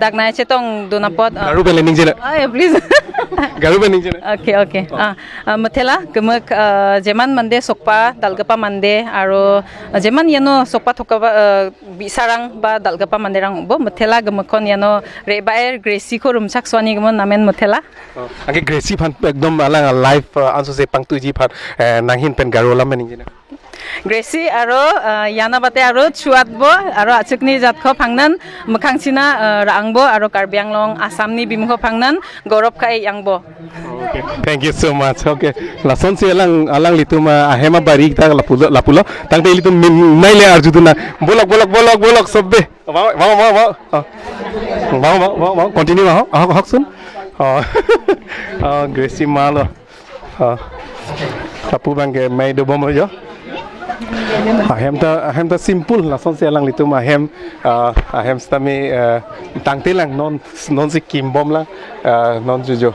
dagnai chetong donapot garu bele ningjena ay please garu bele ningjena okay okay mathela kemak jeman mande sokpa dalgapa mande aro jeman yano sokpa thoka bisarang ba dalgapa mande rang bo mathela gemakon yano rebaer gracie ko rumchak swani gemon namen mathela anke gracie phan ekdom alang live anso se pangtu ji phan nanghin pen garu lam ningjena. Gracie aro yana bate aro chuatbo aro achukni jatko phangnan mukhangchina raangbo aro Karbi Anglong Assamni bimho phangnan gorob khai yangbo. Okay, thank you so much. Okay, lason si alang alang litum ahema bari ta lapulo lapulo tangte litum naile arjuduna bolok bolok bolok bolok sobbe wow wow wow wow wow wow continue আহক আহকচোন। Gracie malo tapu bangke mai do bom jo ahem ta simple lason si alang litum ahem ahem stami tangte lang non non si kimbom lang non jujo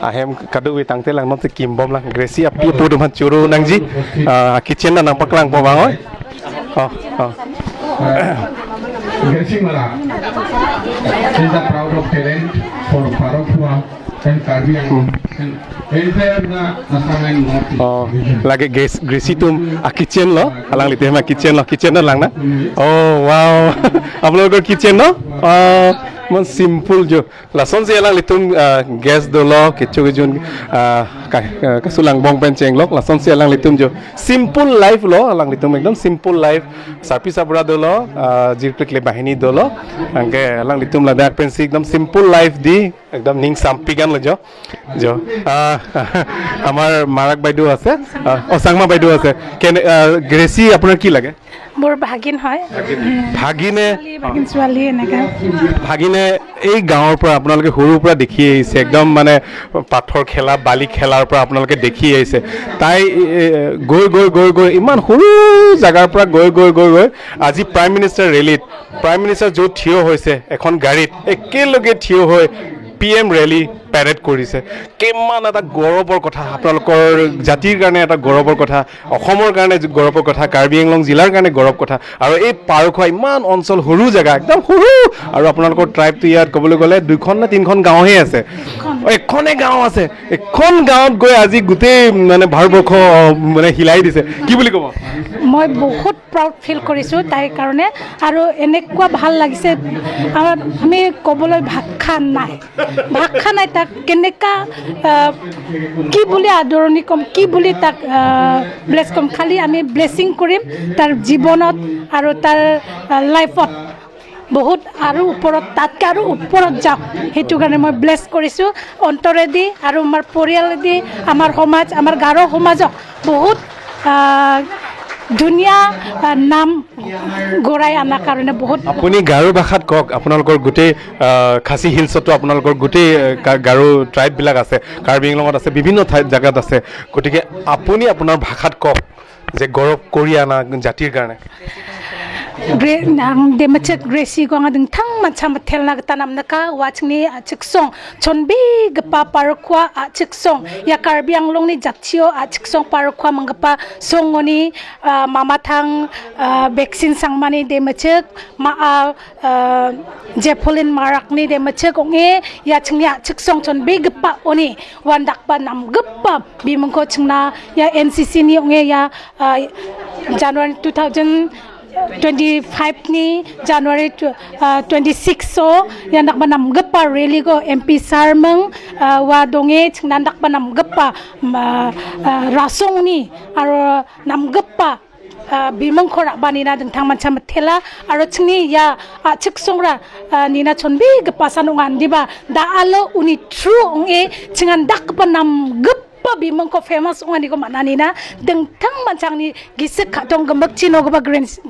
ahem kadu wi tangte lang non si kimbom lang Gracie api pu dum churu nangji kitchen na nampak lang po bangoi. Gracie Mara is the proud of talent for Parokhua and Karbi Anglong and entire the Assam and North East. Lage Gracie tum a kitchen lo alang litem a kitchen lo kitchen na lang na. Oh wow, আপোনালোকৰ kitchen no? Man simple jo lason si alang litum gas dolo kichu jun kasulang bong pen cheng lok lason si alang litum jo simple life lo alang litum ekdom simple life sapi sabra dolo jirplik le bahini dolo angke alang litum ladak pen si ekdom simple life di ekdom ning sampigan lo jo jo আমাৰ মাৰাক বাইদেউ আছে, অচাংমা বাইদেউ আছে। কেনে গ্ৰেচি আপোনাৰ কি লাগে? মোৰ ভাগিন হয়। ভাগিনে ভাগিন ছোৱালী এনেকা ভাগিনে এই গাঁৱৰ পৰা আপোনালোকে সৰুৰ পৰা দেখি আহিছে, একদম মানে পাথৰ খেলা বালি খেলাৰ পৰা আপোনালোকে দেখি আহিছে। তাই গৈ গৈ গৈ গৈ ইমান সৰু জেগাৰ পৰা গৈ গৈ গৈ গৈ আজি প্ৰাইম মিনিষ্টাৰ ৰেলীত প্ৰাইম মিনিষ্টাৰ য'ত থিয় হৈছে এখন গাড়ীত একেলগে থিয় হৈ পি এম ৰেলী পেৰেড কৰিছে। কিমান এটা গৌৰৱৰ কথা, আপোনালোকৰ জাতিৰ কাৰণে এটা গৌৰৱৰ কথা, অসমৰ কাৰণে গৌৰৱৰ কথা, কাৰ্বি আংলং জিলাৰ কাৰণে গৌৰৱ কথা। আৰু এই পাৰখোৱা ইমান অঞ্চল সৰু জেগা, একদম সৰু, আৰু আপোনালোকৰ ট্ৰাইবটো ইয়াত ক'বলৈ গ'লে দুখন নে তিনিখন গাঁওহে আছে, এখনে গাঁও আছে। এখন গাঁৱত গৈ আজি গোটেই মানে ভাৰতবৰ্ষ মানে হিলাই দিছে, কি বুলি ক'ব? মই বহুত প্ৰাউড ফিল কৰিছোঁ তাইৰ কাৰণে, আৰু এনেকুৱা ভাল লাগিছে আমি ক'বলৈ ভাষা নাই, ভাষা নাই তাক কেনেকুৱা কি বুলি আদৰণি ক'ম, কি বুলি তাক ব্লেছ ক'ম। খালি আমি ব্লেছিং কৰিম তাৰ জীৱনত আৰু তাৰ লাইফত বহুত আৰু ওপৰত, তাতকৈ আৰু ওপৰত যাওক, সেইটো কাৰণে মই ব্লেছ কৰিছোঁ অন্তৰেদি আৰু আমাৰ পৰিয়ালেদি, আমাৰ সমাজ, আমাৰ গাৰো সমাজক বহুত ধুনীয়া নাম গৰাই অনাৰ কাৰণে বহুত। আপুনি গাৰো ভাষাত কওক, আপোনালোকৰ গোটেই খাচী হিলছতো আপোনালোকৰ গোটেই গাৰো ট্ৰাইববিলাক আছে, কাৰ্বি আংলঙত আছে, বিভিন্ন ঠাইত জেগাত আছে, গতিকে আপুনি আপোনাৰ ভাষাত কওক যে গৌৰৱ কৰি আনা জাতিৰ কাৰণে। Demachek Gracie ko nga ding thang mancha mathel na tanam naka wachni achiksong chonbi gpa parkhwa achiksong ya Karbi Anglong ni jatio achiksong parkhwa mangpa songoni mamathang vaccine sangmani demachek ma Jepolin marakni demachek onge ya chingni achiksong chonbi gpa oni wandakpa namgpa bimungko chingna ya NCC ni onge ya January 2025 ni January 26 so ya nakba namgpa rally go MP Sarmang wa donge chingna nakba namgpa rasong ni aro namgpa bimong khora banina ding thang mancha mathela aro chingni ya chiksongra nina chonbi gpa sanong andiba da alo uni true onge chingan dakpa namgpa bimong ko famous ongani ko manani na deng thang manchangni gisik khatong gambak chino go ba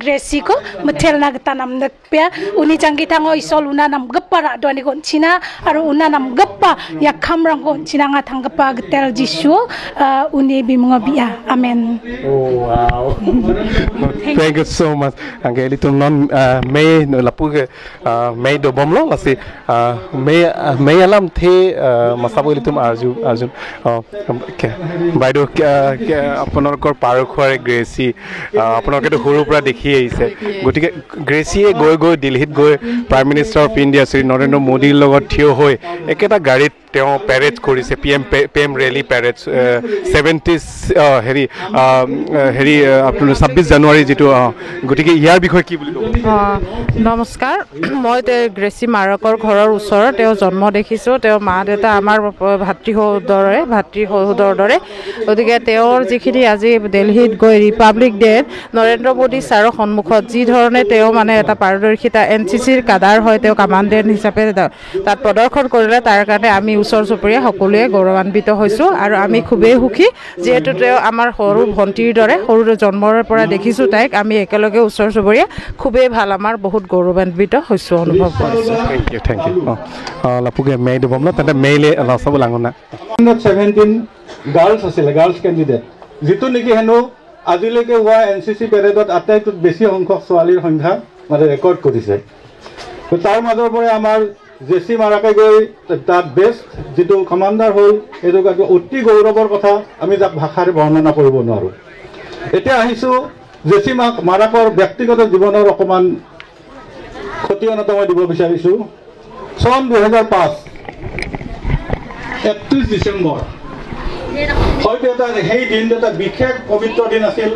Gracie ko mathel na gata nam nakpya uni changi thango isol una nam gappa ra doni ko china aro una nam gappa ya khamrang ko china nga thangpa gtel jisu uni bimunga bia amen. Oh wow, thank you so much. Angeli tum non may lapu ke may do bomlo lasi may may alam the masabo litum arju arjun. বাইদেউ, আপোনালোকৰ পাৰখোৱাৰে গ্ৰেচি আপোনালোকেতো সৰুৰ পৰা দেখি আহিছে, গতিকে গ্ৰেচিয়ে গৈ গৈ দিল্লীত গৈ prime minister of India Shri Narendra মোদীৰ লগত থিয় হৈ একেটা গাড়ীত তেওঁ পেৰেড কৰিছে, PM rally parade 70 হেৰি হেৰি আপোনাৰ 26 জানুৱাৰী যিটো, গতিকে ইয়াৰ বিষয়ে কি বুলি ক'ব? নমস্কাৰ, মই গ্ৰেচি মাৰকৰ ঘৰৰ ওচৰত তেওঁ জন্ম দেখিছোঁ। তেওঁ মা দেউতা আমাৰ ভাতৃ সহোদৰৰ দৰে। গতিকে তেওঁৰ যিখিনি আজি দিল্লীত গৈ ৰিপাব্লিক ডে'ত নৰেন্দ্ৰ মোদী ছাৰৰ সন্মুখত যি ধৰণে তেওঁ মানে এটা পাৰদৰ্শিতা NCCৰ কাডাৰ হৈ তেওঁ কামাণ্ডেণ্ট হিচাপে তাত প্ৰদৰ্শন কৰিলে, তাৰ কাৰণে আমি ওচৰ চুবুৰীয়া সকলোৱে গৌৰৱান্বিত হৈছোঁ আৰু আমি খুবেই সুখী। যিহেতু তেওঁ আমাৰ সৰু ভণ্টিৰ দৰে, সৰু জন্মৰ পৰা দেখিছোঁ তাইক, আমি একেলগে ওচৰ চুবুৰীয়া, খুবেই ভাল, আমাৰ বহুত গৌৰৱান্বিত হৈছোঁ অনুভৱ কৰিছোঁ। Thank you, thank you. লাপুকে মেই দিব ন তেন্তে মেইলে চাব লাগিব না। 117 গাৰ্লছ আছিলে, গাৰ্লছ কেণ্ডিডেট, যিটো নেকি হেনো আজিলৈকে হোৱা NCC পেৰেডত আটাইতকৈ বেছি সংখ্যক ছোৱালীৰ সংখ্যা মানে ৰেকৰ্ড কৰিছে। তাৰ মাজৰ পৰাই আমাৰ জেচি মাৰাকে গৈ তাত বেষ্ট যিটো কমাণ্ডাৰ হ'ল, এইটো অতি গৌৰৱৰ কথা, আমি যাক ভাষাৰে বৰ্ণনা কৰিব নোৱাৰোঁ। এতিয়া আহিছোঁ জেচি মাৰাকৰ ব্যক্তিগত জীৱনৰ অকণমান খতিয়ান এটা মই দিব বিচাৰিছোঁ। চন 2005 31 ডিচেম্বৰ, হয়তো এটা সেই দিনটো এটা বিশেষ পবিত্ৰ দিন আছিল,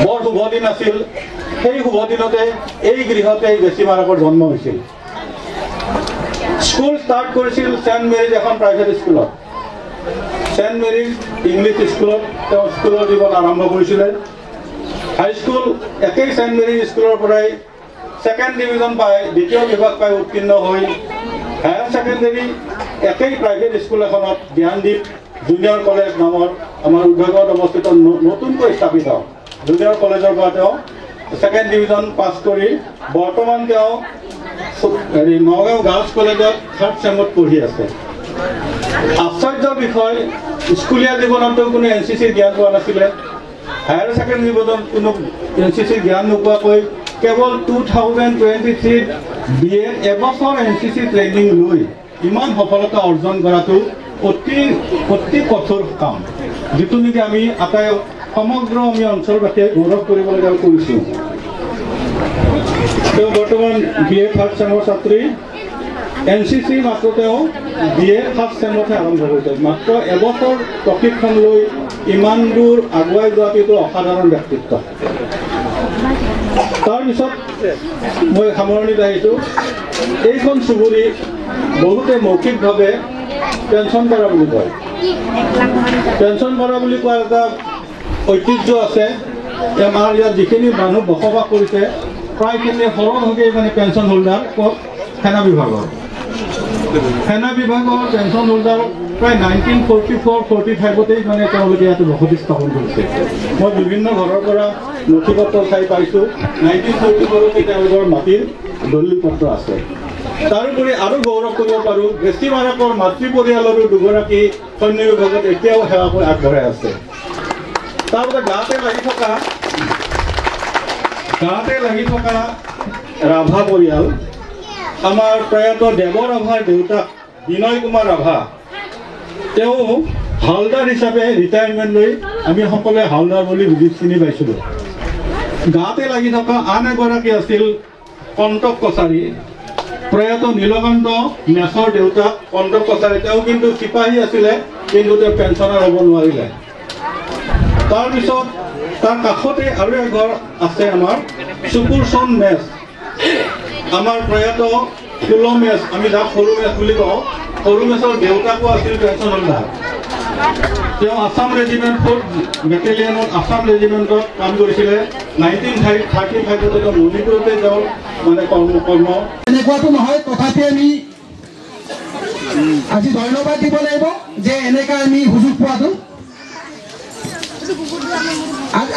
বৰ শুভ দিন আছিল। সেই শুভ দিনতে এই গৃহতে জেচি মাৰাকৰ জন্ম হৈছিল। স্কুল ষ্টাৰ্ট কৰিছিল চেণ্ট মেৰিজ এখন প্ৰাইভেট স্কুলত, চেণ্ট মেৰিজ ইংলিছ স্কুলত তেওঁ স্কুলৰ জীৱন আৰম্ভ কৰিছিলে। হাইস্কুল একেই চেণ্ট মেৰিজ স্কুলৰ পৰাই ছেকেণ্ড ডিভিজন পাই, দ্বিতীয় বিভাগ পাই উত্তীৰ্ণ হৈ হায়াৰ ছেকেণ্ডেৰী একেই প্ৰাইভেট স্কুল এখনত জ্ঞানদীপ জুনিয়ৰ কলেজ নামৰ আমাৰ উদ্যোগত অৱস্থিত নতুনকৈ স্থাপিত জুনিয়ৰ কলেজৰ পৰা তেওঁ ছেকেণ্ড ডিভিজন পাছ কৰি বৰ্তমান তেওঁ হেৰি নগাঁও গাৰ্লছ কলেজত থাৰ্ড চেমত পঢ়ি আছে। আশ্চৰ্যৰ বিষয়, স্কুলীয়া জীৱনতো কোনো NCCৰ জ্ঞান পোৱা নাছিলে, হায়াৰ ছেকেণ্ডেৰী জীৱনত কোনো NCCৰ জ্ঞান নোপোৱাকৈ কেৱল 2023 BA এবছৰ NCC training লৈ ইমান সফলতা অৰ্জন কৰাটো অতি অতি কঠোৰ কাম, যিটো নেকি আমি আটাই সমগ্ৰ আমি অঞ্চলবাসীয়ে গৌৰৱ কৰিবলগীয়া কৰিছোঁ। তেওঁ বৰ্তমান BA third চেমৰ ছাত্ৰী। NCC মাত্ৰ তেওঁ BA first চেমতহে আৰম্ভ কৰিছে। মাত্ৰ এবছৰ প্ৰশিক্ষণ লৈ ইমান দূৰ আগুৱাই যোৱাটো এইটো অসাধাৰণ ব্যক্তিত্ব। তাৰপিছত মই সামৰণিত আহিছোঁ। এইখন চুবুৰী বহুতে মৌখিকভাৱে পেঞ্চন কৰা বুলি কয়। পেঞ্চন কৰা বুলি কোৱাৰ এটা ঐতিহ্য আছে। আমাৰ ইয়াত যিখিনি মানুহ বসবাস কৰিছে প্ৰায়খিনি সৰহভাগেই মানে পেঞ্চন হোল্ডাৰ, সেনা বিভাগৰ। সেনা বিভাগৰ পেঞ্চন হোল্ডাৰ প্ৰায় 1944-45তেই মানে তেওঁলোকে ইয়াতে বসতি স্থাপন কৰিছে। মই বিভিন্ন ঘৰৰ পৰা নথি পত্ৰ চাই পাইছোঁ 1944তে তেওঁলোকৰ মাটিৰ দলিল পত্ৰ আছে। তাৰোপৰি আৰু গৌৰৱ কৰিব পাৰোঁ, গ্ৰেচি মাৰাকৰ মাতৃ পৰিয়ালৰো দুগৰাকী সৈন্য বিভাগত এতিয়াও সেৱা কৰি আগবঢ়াই আছে। তাৰপিছত গাঁৱতে লাগি থকা ৰাভা পৰিয়াল, আমাৰ প্ৰয়াত দেৱ ৰাভাৰ দেউতাক বিনয় কুমাৰ ৰাভা, তেওঁ হালদাৰ হিচাপে ৰিটায়াৰমেণ্ট লৈ আমি সকলোৱে হালদাৰ বুলি বুজি চিনি পাইছিলোঁ। গাঁৱতে লাগি থকা আন এগৰাকী আছিল কণ্টক কছাৰী, প্ৰয়াত নীলকান্ত মেছৰ দেউতাক কণ্টক কছাৰী, তেওঁ কিন্তু চিপাহী আছিলে, কিন্তু তেওঁ পেঞ্চনাৰ হ'ব নোৱাৰিলে। তাৰপিছত তাৰ কাষতে আৰু এঘৰ আছে আমাৰ চুকুৰচন মেচ, আমাৰ প্ৰয়াত ষোল্ল মেচ, আমি যাক সৰু মেচ বুলি কওঁ, সৰু মেচৰ দেউতাকো আছিল পেঞ্চন হোল্ডাৰ। তেওঁ আছাম ৰেজিমেণ্ট ফ'ৰ্থ বেটেলিয়নত আছাম ৰেজিমেণ্টত কাম কৰিছিলে। 1935ত তেওঁ মণিপুৰতে তেওঁৰ মানে কৰ্ম এনেকুৱাটো নহয়, তথাপি আমি আজি ধন্যবাদ দিব লাগিব যে এনেকুৱা আমি সুযোগ পোৱাটো।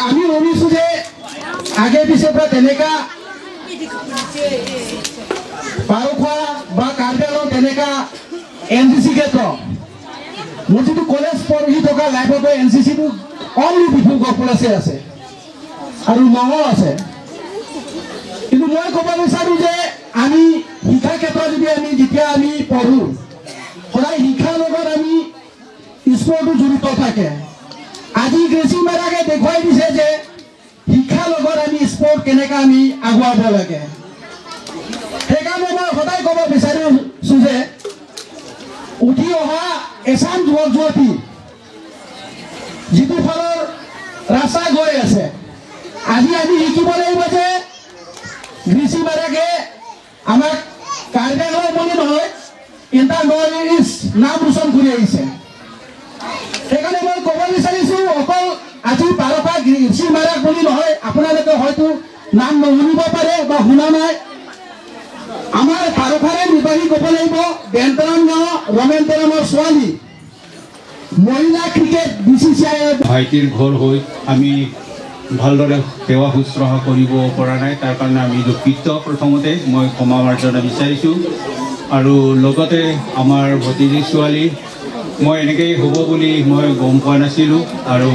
আমি ভাবিছোঁ যে আগে পিছে পৰা তেনেকুৱা পাৰখোৱা বা কাৰ্বি আংলং তেনেকুৱা NCC ক্ষেত্ৰ, মোৰ যিটো কলেজ পঢ়ি থকা লাইফতো NCCটো অনলি ডিব্ৰুগড় কলেজে আছে আৰু নগাঁও আছে। কিন্তু মই ক'ব বিচাৰোঁ যে আমি শিক্ষা ক্ষেত্ৰত যদি আমি যেতিয়া আমি পঢ়োঁ, সদায় শিক্ষাৰ লগত আমি স্পৰ্টটো জড়িত থাকে। আজি গ্ৰেচি মাৰাকে দেখুৱাই দিছে যে শিক্ষাৰ লগত আমি স্পৰ্ট কেনেকৈ আমি আগুৱাব লাগে। সেইকাৰণে মই সদায় ক'ব বিচাৰিছোঁ যে উঠি অহা এচাম যুৱক যুৱতী যিটো ফালৰ ৰাস্তা গৈ আছে, আজি আমি শিকিব লাগিব যে গ্ৰীচি মাৰাকে আমাক কাৰ্বি আংলং বুলি নহয়, ইণ্টাৰ নৰ্থ ইষ্ট নাম ৰোচন কৰি আহিছে। সেইকাৰণে মই ক'ব বিচাৰিছোঁ, অকল আজি পাৰখোৱা গ্ৰীচি মাৰাক বুলি নহয়, আপোনালোকে হয়তো নাম নুশুনিব পাৰে বা শুনা নাই। আমাৰ পাৰখোৱাৰে নিৰ্বাহী ক'ব লাগিব, বেন্তৰাম গাঁও ৰমেন তেৰামৰ ছোৱালী মহিলা ক্ৰিকেট BCCI ভাইটিৰ ঘৰ হৈ আমি ভালদৰে সেৱা শুশ্ৰূষা কৰিব পৰা নাই, তাৰ কাৰণে আমি দুখিত। প্ৰথমতে মই ক্ষমা মাৰ্জনা বিচাৰিছোঁ। আৰু লগতে আমাৰ ভতিজী ছোৱালী, মই এনেকেই হ'ব বুলি মই গম পোৱা নাছিলোঁ আৰু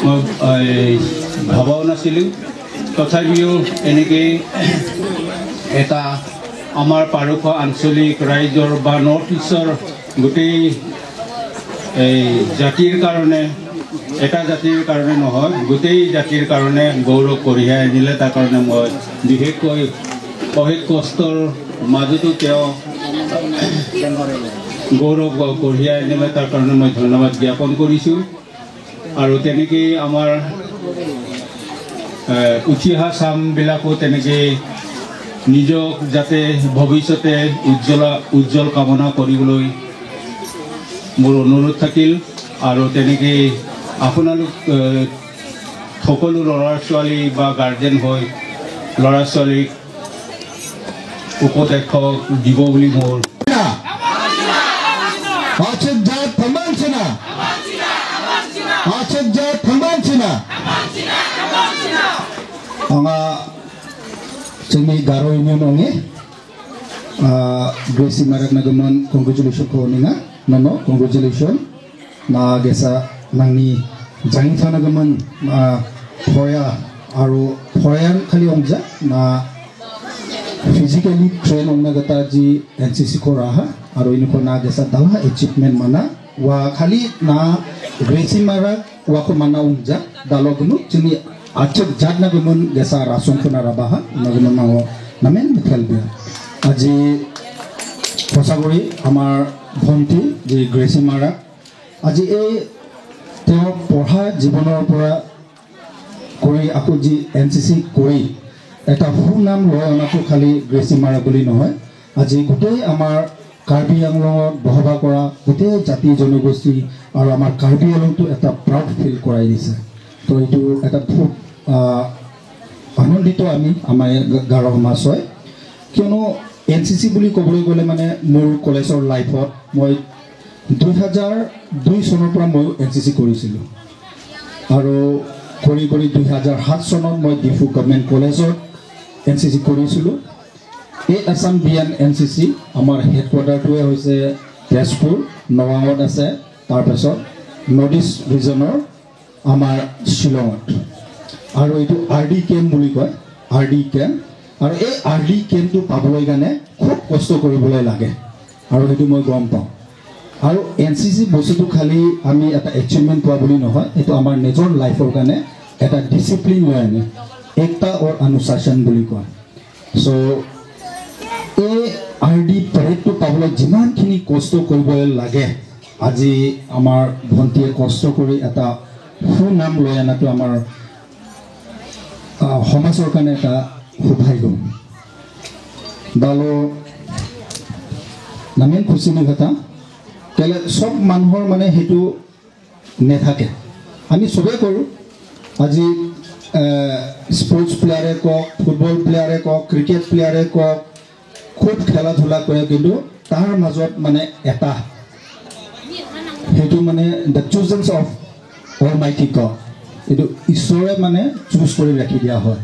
মই ভবাও নাছিলোঁ। তথাপিও এনেকেই এটা আমাৰ পাৰখোৱা আঞ্চলিক ৰাইজৰ বা নৰ্থ ইষ্টৰ গোটেই এই জাতিৰ কাৰণে, এটা জাতিৰ কাৰণে নহয়, গোটেই জাতিৰ কাৰণে গৌৰৱ কঢ়িয়াই আনিলে। তাৰ কাৰণে মই বিশেষকৈ অশেষ কষ্টৰ মাজতো তেওঁ গৌৰৱ কঢ়িয়াই আনিলে, তাৰ কাৰণে মই ধন্যবাদ জ্ঞাপন কৰিছোঁ। আৰু তেনেকেই আমাৰ উঠি অহা চামবিলাকো তেনেকেই নিজক যাতে ভৱিষ্যতে উজ্জ্বল কামনা কৰিবলৈ মোৰ অনুৰোধ থাকিল। আৰু তেনেকেই আপোনালোক সকলো ল'ৰা ছোৱালী বা গাৰ্জেন হৈ ল'ৰা ছোৱালীক উপদেশ দিব বুলি মোৰ जोंनि गार' union onge Gracie Marak nagamon congratulation ko ninga nono congratulation na gesa nangni jaingtha nagamon foya aro foyan khali ongja na physically train ongna gata ji NCC ko raha aro inko na gesa dala achievement mana wa khali na Gracie Marak wa ko mana ongja dalognu jini achok jat nagamon gesa rasong ko na rabaha nagamon nango namen mithelbia আজি সঁচাকৈ আমাৰ ভণ্টি যি গ্ৰেচি মাৰাক আজি এই তেওঁ পঢ়া জীৱনৰ পৰা কৰি আকৌ যি NCC কৰি এটা সুনাম লৈ অনাটো খালি গ্ৰেচি মাৰাক বুলি নহয়, আজি গোটেই আমাৰ কাৰ্বি আংলঙত বসবাস কৰা গোটেই জাতি জনগোষ্ঠী আৰু আমাৰ কাৰ্বি আংলংটো এটা প্ৰাউড ফিল কৰাই দিছে। তো এইটো এটা খুব আনন্দিত আমি আমাৰ গাৰো সমাজ হয়, কিয়নো NCC বুলি ক'বলৈ গ'লে মানে মোৰ কলেজৰ লাইফত মই 2002 চনৰ পৰা ময়ো NCC কৰিছিলোঁ আৰু কৰি কৰি 2007 চনত মই ডিফু গভৰ্ণমেণ্ট কলেজত NCC কৰিছিলোঁ। এই আছাম BN NCC আমাৰ হেডকোৱাৰ্টাৰটোৱে হৈছে তেজপুৰ নগাঁৱত আছে, তাৰপাছত নৰ্থ ইষ্ট ৰিজনৰ আমাৰ শ্বিলঙত, আৰু এইটো RD camp বুলি কয়, RD camp. আৰু এই RD কেম্পটো পাবলৈ কাৰণে খুব কষ্ট কৰিবলৈ লাগে আৰু সেইটো মই গম পাওঁ। আৰু NCC বস্তুটো খালি আমি এটা এচিভমেণ্ট পোৱা বুলি নহয়, এইটো আমাৰ নিজৰ লাইফৰ কাৰণে এটা ডিচিপ্লিন লৈ আনে, একতা অৰ অনুশাসন বুলি কয়। চ' এই RD পাৰেডটো পাবলৈ যিমানখিনি কষ্ট কৰিব লাগে, আজি আমাৰ ভণ্টিয়ে কষ্ট কৰি এটা সুনাম লৈ অনাটো আমাৰ সমাজৰ কাৰণে এটা সৌভাগ্য। দালো নামেন খুচিনি কথা কেলে চব মানুহৰ মানে সেইটো নেথাকে, আমি চবেই কৰোঁ। আজি স্পৰ্টছ প্লেয়াৰে কওক, ফুটবল প্লেয়াৰে কওক, ক্ৰিকেট প্লেয়াৰে কওক, খুব খেলা ধূলা কৰে, কিন্তু তাৰ মাজত মানে এটা সেইটো মানে the choosings of almighty God, এইটো ঈশ্বৰে মানে চুজ কৰি ৰাখি দিয়া হয়।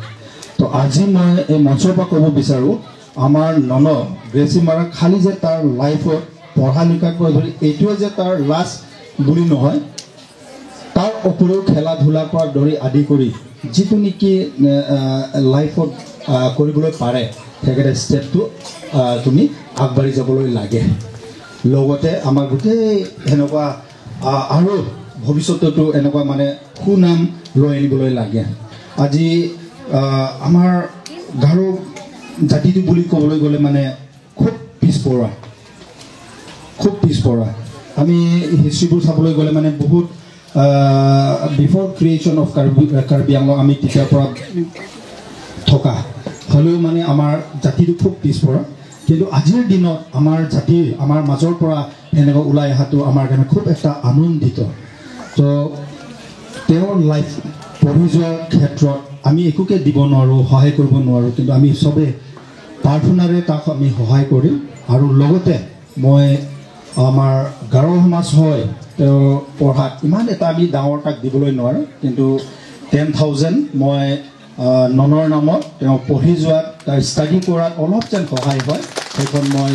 তো আজি মই এই মঞ্চৰ পৰা ক'ব বিচাৰোঁ, আমাৰ নন গ্ৰেচি মাৰাক খালি যে তাৰ লাইফত পঢ়া লিখাৰ পৰা ধৰি এইটোৱে যে তাৰ লাষ্ট বুলি নহয়, তাৰ উপৰিও খেলা ধূলাৰ পৰা ধৰি আদি কৰি যিটো নেকি লাইফত কৰিবলৈ পাৰে, সেইকেইটা ষ্টেপটো তুমি আগবাঢ়ি যাবলৈ লাগে। লগতে আমাৰ গোটেই সেনেকুৱা আৰু ভৱিষ্যততো এনেকুৱা মানে সুনাম লৈ আনিবলৈ লাগে। আজি আমাৰ গাৰো জাতিটো বুলি ক'বলৈ গ'লে মানে খুব পিছপৰা, খুব পিছপৰা। আমি হিষ্ট্ৰীবোৰ চাবলৈ গ'লে মানে বহুত before creation of Karbi Anglong আমি তেতিয়াৰ পৰা থকা হ'লেও মানে আমাৰ জাতিটো খুব পিছপৰা। কিন্তু আজিৰ দিনত আমাৰ জাতিৰ আমাৰ মাজৰ পৰা সেনেকুৱা ওলাই অহাটো আমাৰ কাৰণে খুব এটা আনন্দিত। তো তেওঁৰ লাইফ পঢ়ি যোৱাৰ ক্ষেত্ৰত আমি একোকে দিব নোৱাৰোঁ, সহায় কৰিব নোৱাৰোঁ, কিন্তু আমি চবে প্ৰাৰ্থনাৰে তাক আমি সহায় কৰিম। আৰু লগতে মই আমাৰ গাৰো সমাজ হয় তেওঁ পঢ়াত ইমান এটা আমি ডাঙৰ তাক দিবলৈ নোৱাৰোঁ, কিন্তু 10,000 মই ননৰ নামত তেওঁ পঢ়ি যোৱাত তাৰ ষ্টাডি কৰাত অলপ যেন সহায় হয় সেইখন মই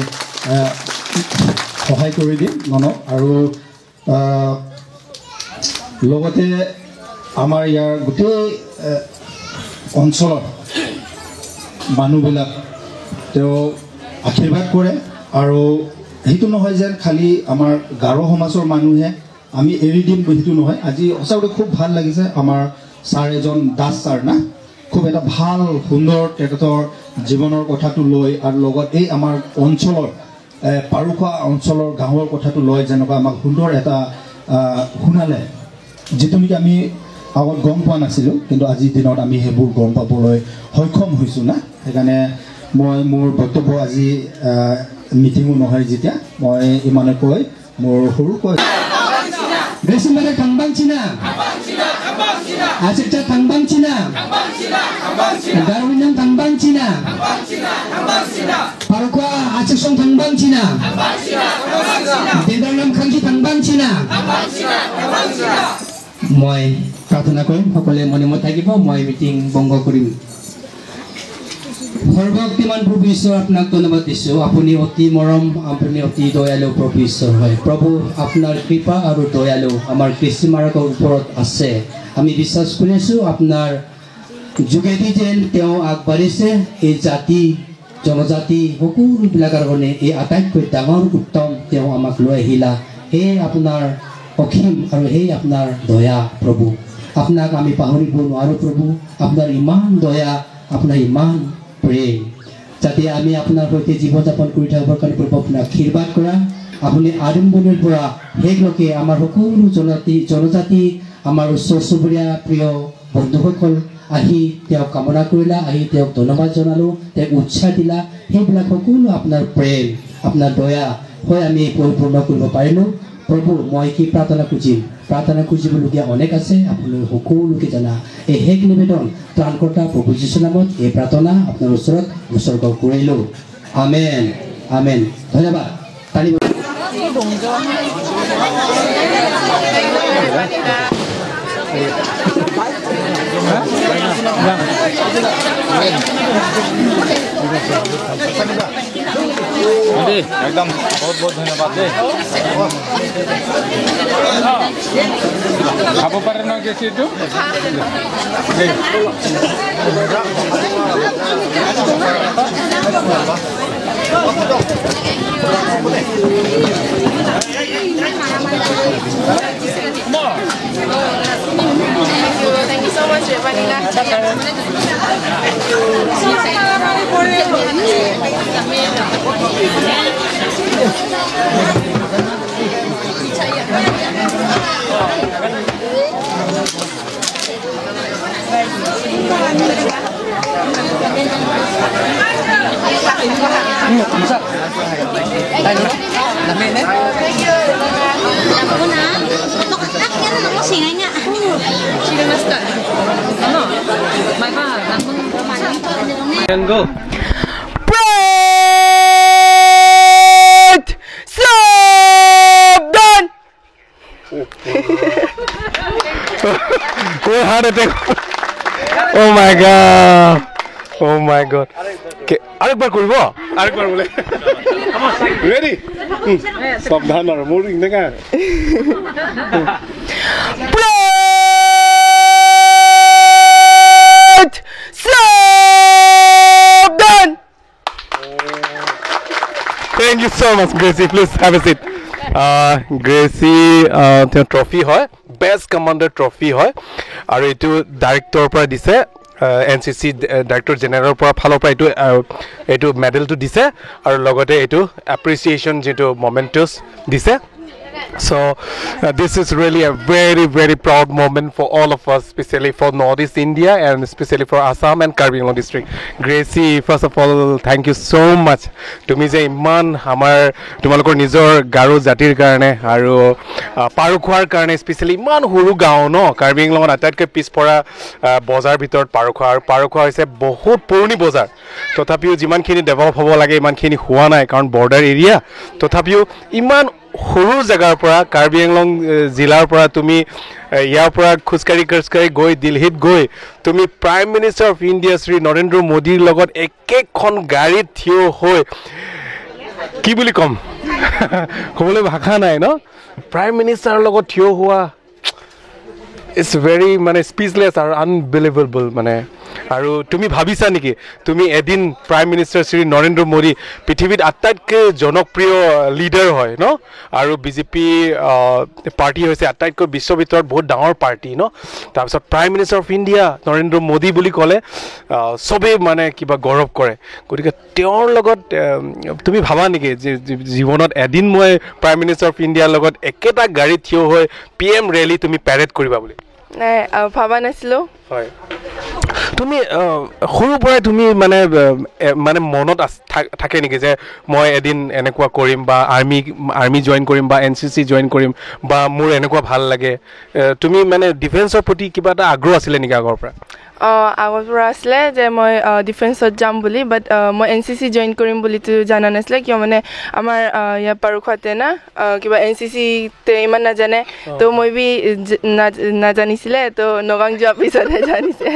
সহায় কৰি দিম ননক। আৰু লগতে আমাৰ ইয়াৰ গোটেই অঞ্চলৰ মানুহবিলাক তেওঁ আশীৰ্বাদ কৰে। আৰু সেইটো নহয় যেন খালি আমাৰ গাৰো সমাজৰ মানুহে আমি এৰি দিম সেইটো নহয়। আজি সঁচাকৈ খুব ভাল লাগিছে আমাৰ ছাৰ এজন দাস ছাৰ না, খুব এটা ভাল সুন্দৰ তেখেতৰ জীৱনৰ কথাটো লৈ আৰু লগত এই আমাৰ অঞ্চলৰ পাৰুখোৱা অঞ্চলৰ গাঁৱৰ কথাটো লৈ যেনেকুৱা আমাক সুন্দৰ এটা শুনালে, যিটো নেকি আমি আগত গম পোৱা নাছিলোঁ, কিন্তু আজিৰ দিনত আমি সেইবোৰ গম পাবলৈ সক্ষম হৈছোঁ না। সেইকাৰণে মই মোৰ বক্তব্য আজি মিটিঙো নহয় যেতিয়া মই ইমানে কৈ মোৰ সৰুকৈ মই প্ৰাৰ্থনা কৰিম, সকলোৱে মনে মনে থাকিব, মই মিটিং ভংগ কৰিম। সৰ্বশক্তিমান প্ৰভু ঈশ্বৰ, আপোনাক ধন্যবাদ দিছোঁ। আপুনি অতি মৰম, আপুনি অতি দয়ালু প্ৰভু ঈশ্বৰ হয়। প্ৰভু, আপোনাৰ কৃপা আৰু দয়ালু আমাৰ কৃষি মাৰকৰ ওপৰত আছে। আমি বিশ্বাস কৰিছোঁ আপোনাৰ যোগেদি যেন তেওঁ আগবাঢ়িছে এই জাতি জনজাতি সকলোবিলাকৰ কাৰণে এই আটাইতকৈ ডাঙৰ উত্তম তেওঁ আমাক লৈ আহিলা। সেয়ে আপোনাৰ অসীম আৰু সেই আপোনাৰ দয়া প্ৰভু, আপোনাক আমি পাহৰিব নোৱাৰোঁ প্ৰভু। আপোনাৰ ইমান দয়া, আপোনাৰ ইমান প্ৰেম, যাতে আমি আপোনাৰ সৈতে জীৱন যাপন কৰি থাকিবৰ কাৰণে প্ৰভু আপোনাক আশীৰ্বাদ কৰা। আপুনি আৰম্ভণিৰ পৰা শেষলৈকে আমাৰ সকলো জনজাতি আমাৰ ওচৰ চুবুৰীয়া প্ৰিয় বন্ধুসকল আহি তেওঁক কামনা কৰিলা, আহি তেওঁক ধন্যবাদ জনালোঁ, তেওঁক উৎসাহ দিলা। সেইবিলাক সকলো আপোনাৰ প্ৰেম, আপোনাৰ দয়া হৈ আমি পৰিপূৰ্ণ কৰিব পাৰিলোঁ। প্ৰভু, মই কি প্ৰাৰ্থনা খুজিম? প্ৰাৰ্থনা খুজিবলগীয়া অনেক আছে, আপুনি সকলোকে জানা। এই শেষ নিবেদন ত্ৰাণকৰ্তা প্ৰভু যীশুৰ নামত এই প্ৰাৰ্থনা আপোনাৰ ওচৰত উৎসৰ্গ কৰিলোঁ। আমেন, আমেন। ধন্যবাদ। एकदम बहुत बहुत धन्यवाद दे। খাব পাৰে ন কেচিটো? Thank you so much, Vanilla. Can go. Break! Stop! Done! Oh, heart attack. Oh my god. Oh my god. আরেকবার করব, আরেকবার বলে। রেডি? সাবধান আর মুভিং দেখা। Break! Stop! Done! Thank you so much, Gracie. Please have a seat. Gracie, তেওঁ trophy হয়, best commander trophy হয়, আৰু এইটো ডাইৰেক্টৰৰ পৰা দিছে। NCC director জেনেৰেলৰ পৰা ফালৰ পৰা এইটো মেডেলটো দিছে আৰু লগতে এইটো এপ্ৰিচিয়েশ্যন যিটো মমেণ্টছ দিছে। So this is really a very, very proud moment for all of us, especially for Northeast India and especially for Assam and Karbi Anglong district. Gracie, first of all, thank you so much. তুমি যে ইমান আমাৰ তোমালোকৰ নিজৰ গাৰো জাতিৰ কাৰণে আৰু পাৰখোৱাৰ কাৰণে, স্পেচিয়েলি ইমান সৰু গাঁও ন, কাৰ্বি আংলঙত আটাইতকৈ পিছপৰা বজাৰ ভিতৰত পাৰখোৱা, আৰু পাৰখোৱা হৈছে বহুত পুৰণি বজাৰ, তথাপিও যিমানখিনি ডেভেলপ হ'ব লাগে ইমানখিনি হোৱা নাই, কাৰণ বৰ্ডাৰ এৰিয়া। তথাপিও ইমান সৰু জেগাৰ পৰা, কাৰ্বি আংলং জিলাৰ পৰা তুমি ইয়াৰ পৰা খোজকাঢ়ি খোজকাঢ়ি গৈ দিল্লীত গৈ তুমি prime minister of India Shri Narendra মোদীৰ লগত একেখন গাড়ীত থিয় হৈ, কি বুলি ক'ম, ক'বলৈ ভাষা নাই ন, প্ৰাইম মিনিষ্টাৰৰ লগত থিয় হোৱা it's very মানে স্পীচলেছ আৰু আনবিলিভেবল মানে। আৰু তুমি ভাবিছা নেকি তুমি এদিন প্ৰাইম মিনিষ্টাৰ শ্ৰী নৰেন্দ্ৰ মোদী পৃথিৱীত আটাইতকৈ জনপ্ৰিয় লিডাৰ হয় ন, আৰু বিজেপি পাৰ্টি হৈছে আটাইতকৈ বিশ্বৰ ভিতৰত বহুত ডাঙৰ পাৰ্টি ন, তাৰপিছত prime minister of India Narendra Modi বুলি ক'লে চবেই মানে কিবা গৌৰৱ কৰে। গতিকে তেওঁৰ লগত তুমি ভাবা নেকি যে জীৱনত এদিন মই প্ৰাইম মিনিষ্টাৰ অফ ইণ্ডিয়াৰ লগত একেটা গাড়ীত থিয় হৈ PM rally তুমি পেৰেড কৰিবা বুলি? নাই, ভাবা নাছিলোঁ। হয়, তুমি সৰুৰ পৰাই তুমি মানে মানে মনত থাকে নেকি যে মই এদিন এনেকুৱা কৰিম বা আৰ্মি জইন কৰিম বা NCC join কৰিম বা মোৰ এনেকুৱা ভাল লাগে, তুমি মানে ডিফেন্সৰ প্ৰতি কিবা এটা আগ্ৰহ আছিলে নেকি আগৰ পৰা? আগৰ পৰা আছিলে যে মই ডিফেন্সত যাম বুলি, বাট মই NCC join কৰিম বুলিতো জানা নাছিলে, কিয় মানে আমাৰ ইয়াৰ পাৰখোৱাতে না কিবা NCCতে ইমান নাজানে, তো মই বি নাজানিছিলে, তো নগাঁও যোৱাৰ পিছতহে জানিছে।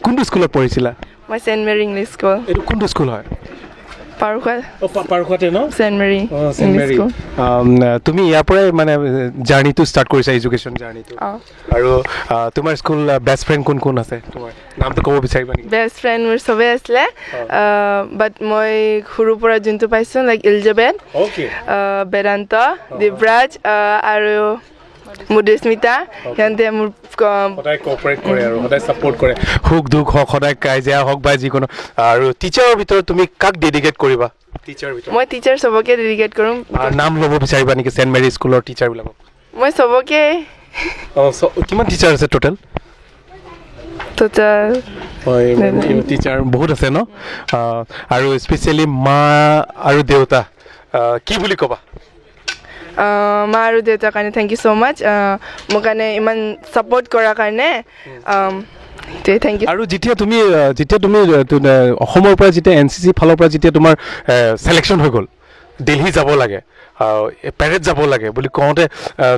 কোনটো স্কুলত পঢ়িছিলা? মই চেণ্ট মেৰী ইংলিছ স্কুল। এইটো কোনটো স্কুল হয়? পাৰখোৱা। পাৰখোৱাতে ন? Saint Mary English school. তুমি ইয়াৰ পৰাই মানে জাৰ্ণিটো ষ্টাৰ্ট কৰিছা, এডুকেশ্যন জাৰ্ণিটো। আৰু তোমাৰ স্কুল বেষ্ট ফ্ৰেণ্ড কোন কোন আছে? তোমাৰ নামটো ক'ব বিচাৰিবা নেকি? বেষ্ট ফ্ৰেণ্ড মোৰ চবেই আছিলে, বাট মই সৰুৰ পৰা যোনটো পাইছোঁ লাইক এলিজাবেথ, বেদান্ত, দেৱৰাজ আৰু মধুস্মিতা, সিহঁতে মোৰ সদায় কোঅপাৰেট কৰে আৰু সদায় ছাপোৰ্ট কৰে, সুখ দুখ হওক, সদায় কাজিয়া হওক বা যিকোনো। আৰু টিচাৰৰ ভিতৰত তুমি কাক ডেডিকেট কৰিবা? টিচাৰৰ ভিতৰত মই টিচাৰ চবকে ডেডিকেট কৰোঁ। নাম ল'ব বিচাৰিবা নেকি চেণ্ট মেৰী স্কুলৰ টিচাৰবিলাকক? মই চবকে। কিমান টিচাৰ আছে টোটেল? টোটেল হয় টিচাৰ বহুত আছে ন। আৰু স্পেচিয়েলি মা আৰু দেউতা কি বুলি ক'বা? মা আৰু দেউতাৰ কাৰণে thank you so মাছ, মোৰ কাৰণে ইমান ছাপৰ্ট কৰাৰ কাৰণে thank U. আৰু যেতিয়া তুমি অসমৰ পৰা যেতিয়া NCC ফালৰ পৰা যেতিয়া তোমাৰ চিলেকশ্যন হৈ গ'ল, দিল্লী যাব লাগে, পেৰেড যাব লাগে বুলি কওঁতে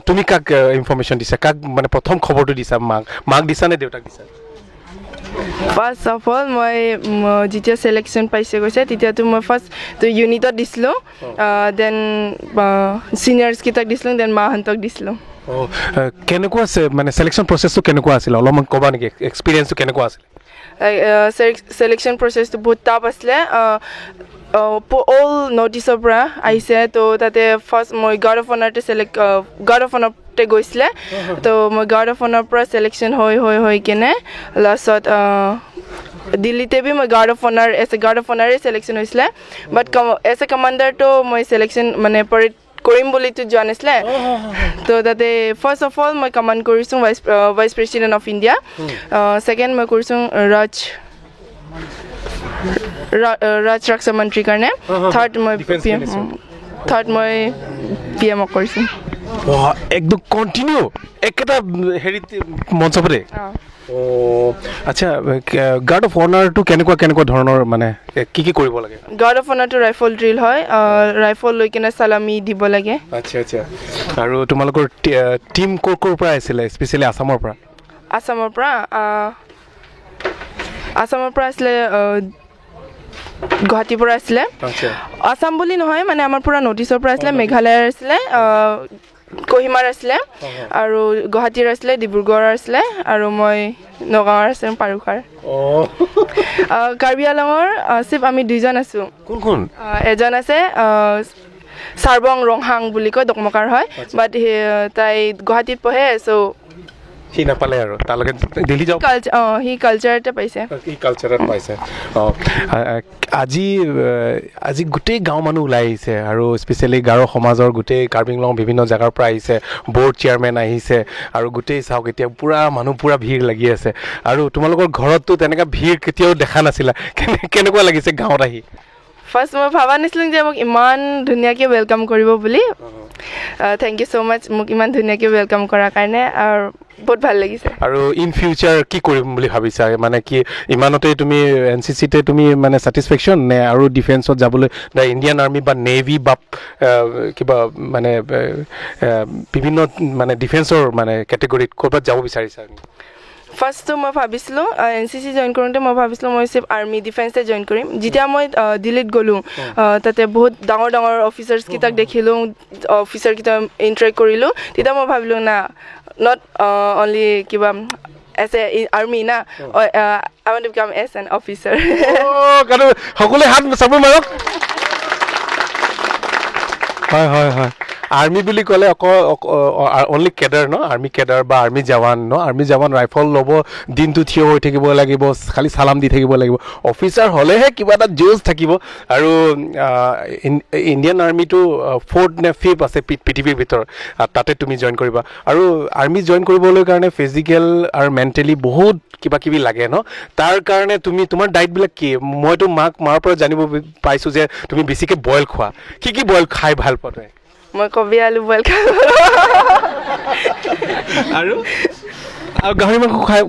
তুমি কাক ইনফৰ্মেশ্যন দিছা, কাক মানে প্ৰথম খবৰটো দিছা? মাক দিছা নে দেউতাক দিছা? ফাৰ্ষ্ট অফ অল মই যেতিয়া চিলেকশ্যন পাইছে গৈছে তেতিয়াতো মই ফাৰ্ষ্ট ইউনিটত দিছিলোঁ, then ছিনিয়ৰ্ছকেইটাক দিছিলোঁ, then মাহঁতক দিছিলোঁ। কেনেকুৱা আছে মানে চিলেকশ্যন প্ৰচেছটো কেনেকুৱা আছিলে অলপমান ক'বা নেকি? এক্সপিৰিয়েঞ্চটো কেনেকুৱা আছিলে? চিলেকশ্যন প্ৰচেছটো বহুত টাফ আছিলে, অল নৰ্থ ইষ্টৰ পৰা আহিছে, তো তাতে ফাৰ্ষ্ট মই গাৰ্ড অফ অনাৰতে গাৰ্ড অফ অনাৰতে গৈছিলে, তো মই গাৰ্ড অফ অনাৰ পৰা চিলেকশ্যন হৈ হৈ হৈ কেনে লাষ্টত দিল্লীতে বি মই guard of honour as a guard of অনাৰে selection হৈছিলে, বাট এজ এ কমাণ্ডাৰটো মই চিলেকশ্যন মানে পাৰেড কৰিম বুলিতো যোৱা নাছিলে। তো তাতে ফাৰ্ষ্ট অফ অল মই কমাণ্ড কৰিছোঁ vice president of India, second মই কৰিছোঁ ৰাজ ৰক্ষা মন্ত্ৰীৰ কাৰণে, থাৰ্ড মই PM কৰিছোঁ। একদম কণ্টিনিউ একেটা হেৰিত মঞ্চতে। আচ্ছা, গাৰ্ড অফ অনাৰটো কেনেকুৱা কেনেকুৱা ধৰণৰ মানে কি কি কৰিব লাগে? গাৰ্ড অফ অনাৰটো ৰাইফল ড্ৰিল হয়, ৰাইফল লৈ কিনে চালামি দিব লাগে। আচ্ছা আচ্ছা। আৰু তোমালোকৰ টিম ক'ৰ ক'ৰ পৰা আহিছিলে, স্পেচিয়েলি আছামৰ পৰা? আছামৰ পৰা আছিলে, গুৱাহাটীৰ পৰা আছিলে। আছাম বুলি নহয় মানে আমাৰ পুৰা নৰ্থ ইষ্টৰ পৰা আছিলে, মেঘালয়ৰ আছিলে, কহিমাৰ আছিলে, আৰু গুৱাহাটীৰ আছিলে, ডিব্ৰুগড়ৰ আছিলে, আৰু মই নগাঁৱৰ আছিলে, পাৰুখাৰ। কাৰ্বি আংলঙৰ চিফ আমি দুইজন আছোঁ। কোন কোন? এজন আছে চাৰবং ৰংহাং বুলি কয়, ডকমকাৰ হয়, বাট তাই গুৱাহাটীত পঢ়ে, চ' সি নাপালে আৰু তালৈকে দিল্লী যাব। অঁ, সি কালচাৰতে পাইছে। সি কালচাৰত পাইছে। অঁ, আজি গোটেই গাঁৱৰ মানুহ ওলাই আহিছে আৰু স্পেচিয়েলি গাৰো সমাজৰ গোটেই কাৰ্বি আংলং বিভিন্ন জেগাৰ পৰা আহিছে, বৰ্ড চেয়াৰমেন আহিছে আৰু গোটেই চাওক এতিয়া পূৰা মানুহ পূৰা ভিৰ লাগি আছে। আৰু তোমালোকৰ ঘৰততো তেনেকুৱা ভিৰ কেতিয়াও দেখা নাছিলা, কেনেকুৱা লাগিছে গাঁৱত আহি? ফাৰ্ষ্ট মই ভবা নাছিলোঁ যে মোক ইমান ধুনীয়াকৈ welcome কৰিব বুলি। Thank you so মাছ মোক ইমান ধুনীয়াকৈ welcome কৰাৰ কাৰণে, আৰু বহুত ভাল লাগিছে। আৰু ইন ফিউচাৰ কি কৰিম বুলি ভাবিছা? মানে কি ইমানতেই তুমি এন চি চিতে তুমি মানে ছেটিছফেকশ্যন নে আৰু ডিফেন্সত যাবলৈ ইণ্ডিয়ান আৰ্মি বা নেভি বা কিবা মানে বিভিন্ন মানে ডিফেন্সৰ মানে কেটেগৰীত ক'ৰবাত যাব বিচাৰিছা? ফাৰ্ষ্টটো মই ভাবিছিলোঁ এন চি চি জইন কৰোঁতে মই ভাবিছিলোঁ মই চিফ আৰ্মি ডিফেন্সতে জইন কৰিম। যেতিয়া মই দিল্লীত গ'লোঁ তাতে বহুত ডাঙৰ ডাঙৰ অফিচাৰ্ছকেইটাক দেখিলোঁ, অফিচাৰকেইটা ইণ্টাৰেক্ট কৰিলোঁ, তেতিয়া মই ভাবিলোঁ না not only কিবা এজ এ আৰ্মি না, I want to become as an officer. সকলোৱে হাত চাপৰি মাৰক। হয় হয় হয়, আৰ্মি বুলি ক'লে অকল অনলি কেডাৰ ন, আৰ্মি কেডাৰ বা আৰ্মি জৱান ন, আৰ্মি জৱান ৰাইফল ল'ব, দিনটো থিয় হৈ থাকিব লাগিব, খালি চালাম দি থাকিব লাগিব। অফিচাৰ হ'লেহে কিবা এটা যুঁজ থাকিব। আৰু ইণ্ডিয়ান আৰ্মিটো ফ'ৰ্থ নে ফিফ্থ আছে পৃথিৱীৰ ভিতৰত, তাতে তুমি জইন কৰিবা। আৰু আৰ্মি জইন কৰিবলৈ কাৰণে ফিজিকেল আৰু মেণ্টেলি বহুত কিবা কিবি লাগে ন, তাৰ কাৰণে তুমি তোমাৰ ডায়েটবিলাক কি? মইতো মাৰ পৰা জানিব পাইছোঁ যে তুমি বেছিকৈ বইল খোৱা। কি কি বইল খাই ভাল পোৱা তুমি? মই কবি আলু বইল খাওঁ। আৰু গাহৰি মাংস খাই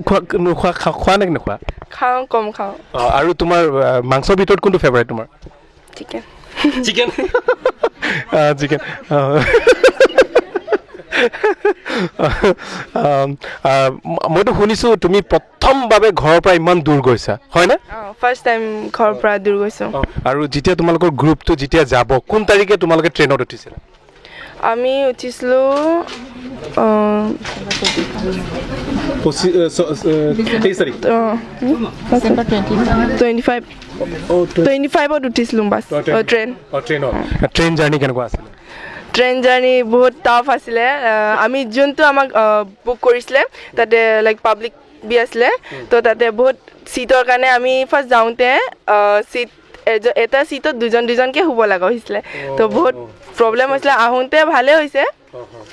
নোখোৱা? খোৱা নে নোখোৱা? খাওঁ, কম খাওঁ। আৰু তোমাৰ মাংসৰ ভিতৰত কোনটো ফেভাৰেট তোমাৰ? চিকেন। চিকেন? চিকেন। মইতো শুনিছোঁ তুমি প্ৰথমবাবে ঘৰৰ পৰা ইমান দূৰ গৈছা, হয়নে? ফাৰ্ষ্ট টাইম ঘৰৰ পৰা দূৰ গৈছোঁ। আৰু যেতিয়া তোমালোকৰ গ্ৰুপটো যেতিয়া যাব, কোন তাৰিখে তোমালোকে ট্ৰেইনত উঠিছিলা? আমি উঠিছিলোঁ 25ত উঠিছিলোঁ বাছ, ট্ৰেইন। ট্ৰেইন জাৰ্ণি কেনেকুৱা আছিলে? ট্ৰেইন জাৰ্ণি বহুত টাফ আছিলে। আমি যোনটো আমাক বুক কৰিছিলে তাতে লাইক পাব্লিক বি আছিলে, তো তাতে বহুত চিটৰ কাৰণে আমি ফাৰ্ষ্ট যাওঁতে চিট এটা চিটত দুজন দুজনকৈ শুব লগা হৈছিলে, তো বহুত প্ৰব্লেম হৈছিলে। আহোঁতে ভালেই হৈছে,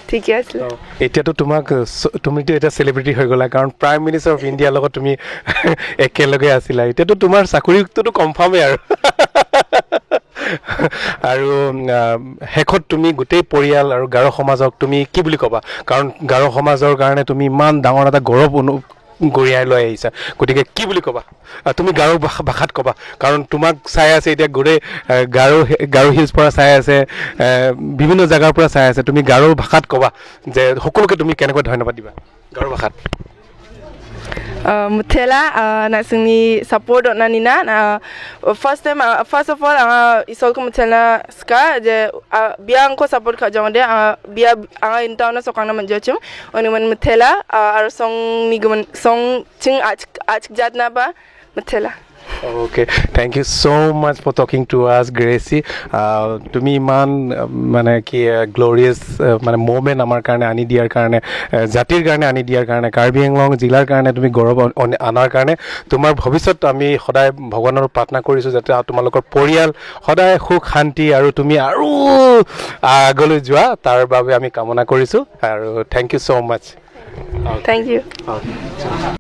ঠিকে আছিলে। এতিয়াতো তোমাক তুমিতো এতিয়া চেলিব্ৰিটি হৈ গ'লা, কাৰণ প্ৰাইম মিনিষ্টাৰ অফ ইণ্ডিয়াৰ লগত তুমি একেলগে আছিলা। এতিয়াতো তোমাৰ চাকৰিটোতো কনফাৰ্মেই আৰু। আৰু শেষত তুমি গোটেই পৰিয়াল আৰু গাৰো সমাজক তুমি কি বুলি ক'বা? কাৰণ গাৰো সমাজৰ কাৰণে তুমি ইমান ডাঙৰ এটা গৌৰৱ গঢ়িয়াই লৈ আহিছা, গতিকে কি বুলি ক'বা তুমি? গাৰো ভাষাত ক'বা, কাৰণ তোমাক চাই আছে এতিয়া গোটেই গাৰো হিলছ পৰা চাই আছে, বিভিন্ন জেগাৰ পৰা চাই আছে। তুমি গাৰো ভাষাত ক'বা যে সকলোকে তুমি কেনেকৈ ধন্যবাদ দিবা গাৰো ভাষাত? Muthela nasingni support na nina first time, first of all isol ko muthela ska je biang ko support kha jong de bia in town na sokang na manjachum oni man muthela aro song ni guman song ching ach ach jat na ba muthela. Okay, thank you so much for talking to us, Gracie. তুমি ইমান মানে কি গ্ল'ৰিয়াছ মানে movement আমাৰ কাৰণে আনি দিয়াৰ কাৰণে, জাতিৰ কাৰণে আনি দিয়াৰ কাৰণে, কাৰ্বি আংলং জিলাৰ কাৰণে তুমি গৌৰৱ আনাৰ কাৰণে, তোমাৰ ভৱিষ্যত আমি সদায় ভগৱানৰ প্ৰাৰ্থনা কৰিছোঁ যাতে তোমালোকৰ পৰিয়াল সদায় সুখ শান্তি আৰু তুমি আৰু আগলৈ যোৱা, তাৰ বাবে আমি কামনা কৰিছোঁ। আৰু thank you so much. Thank you.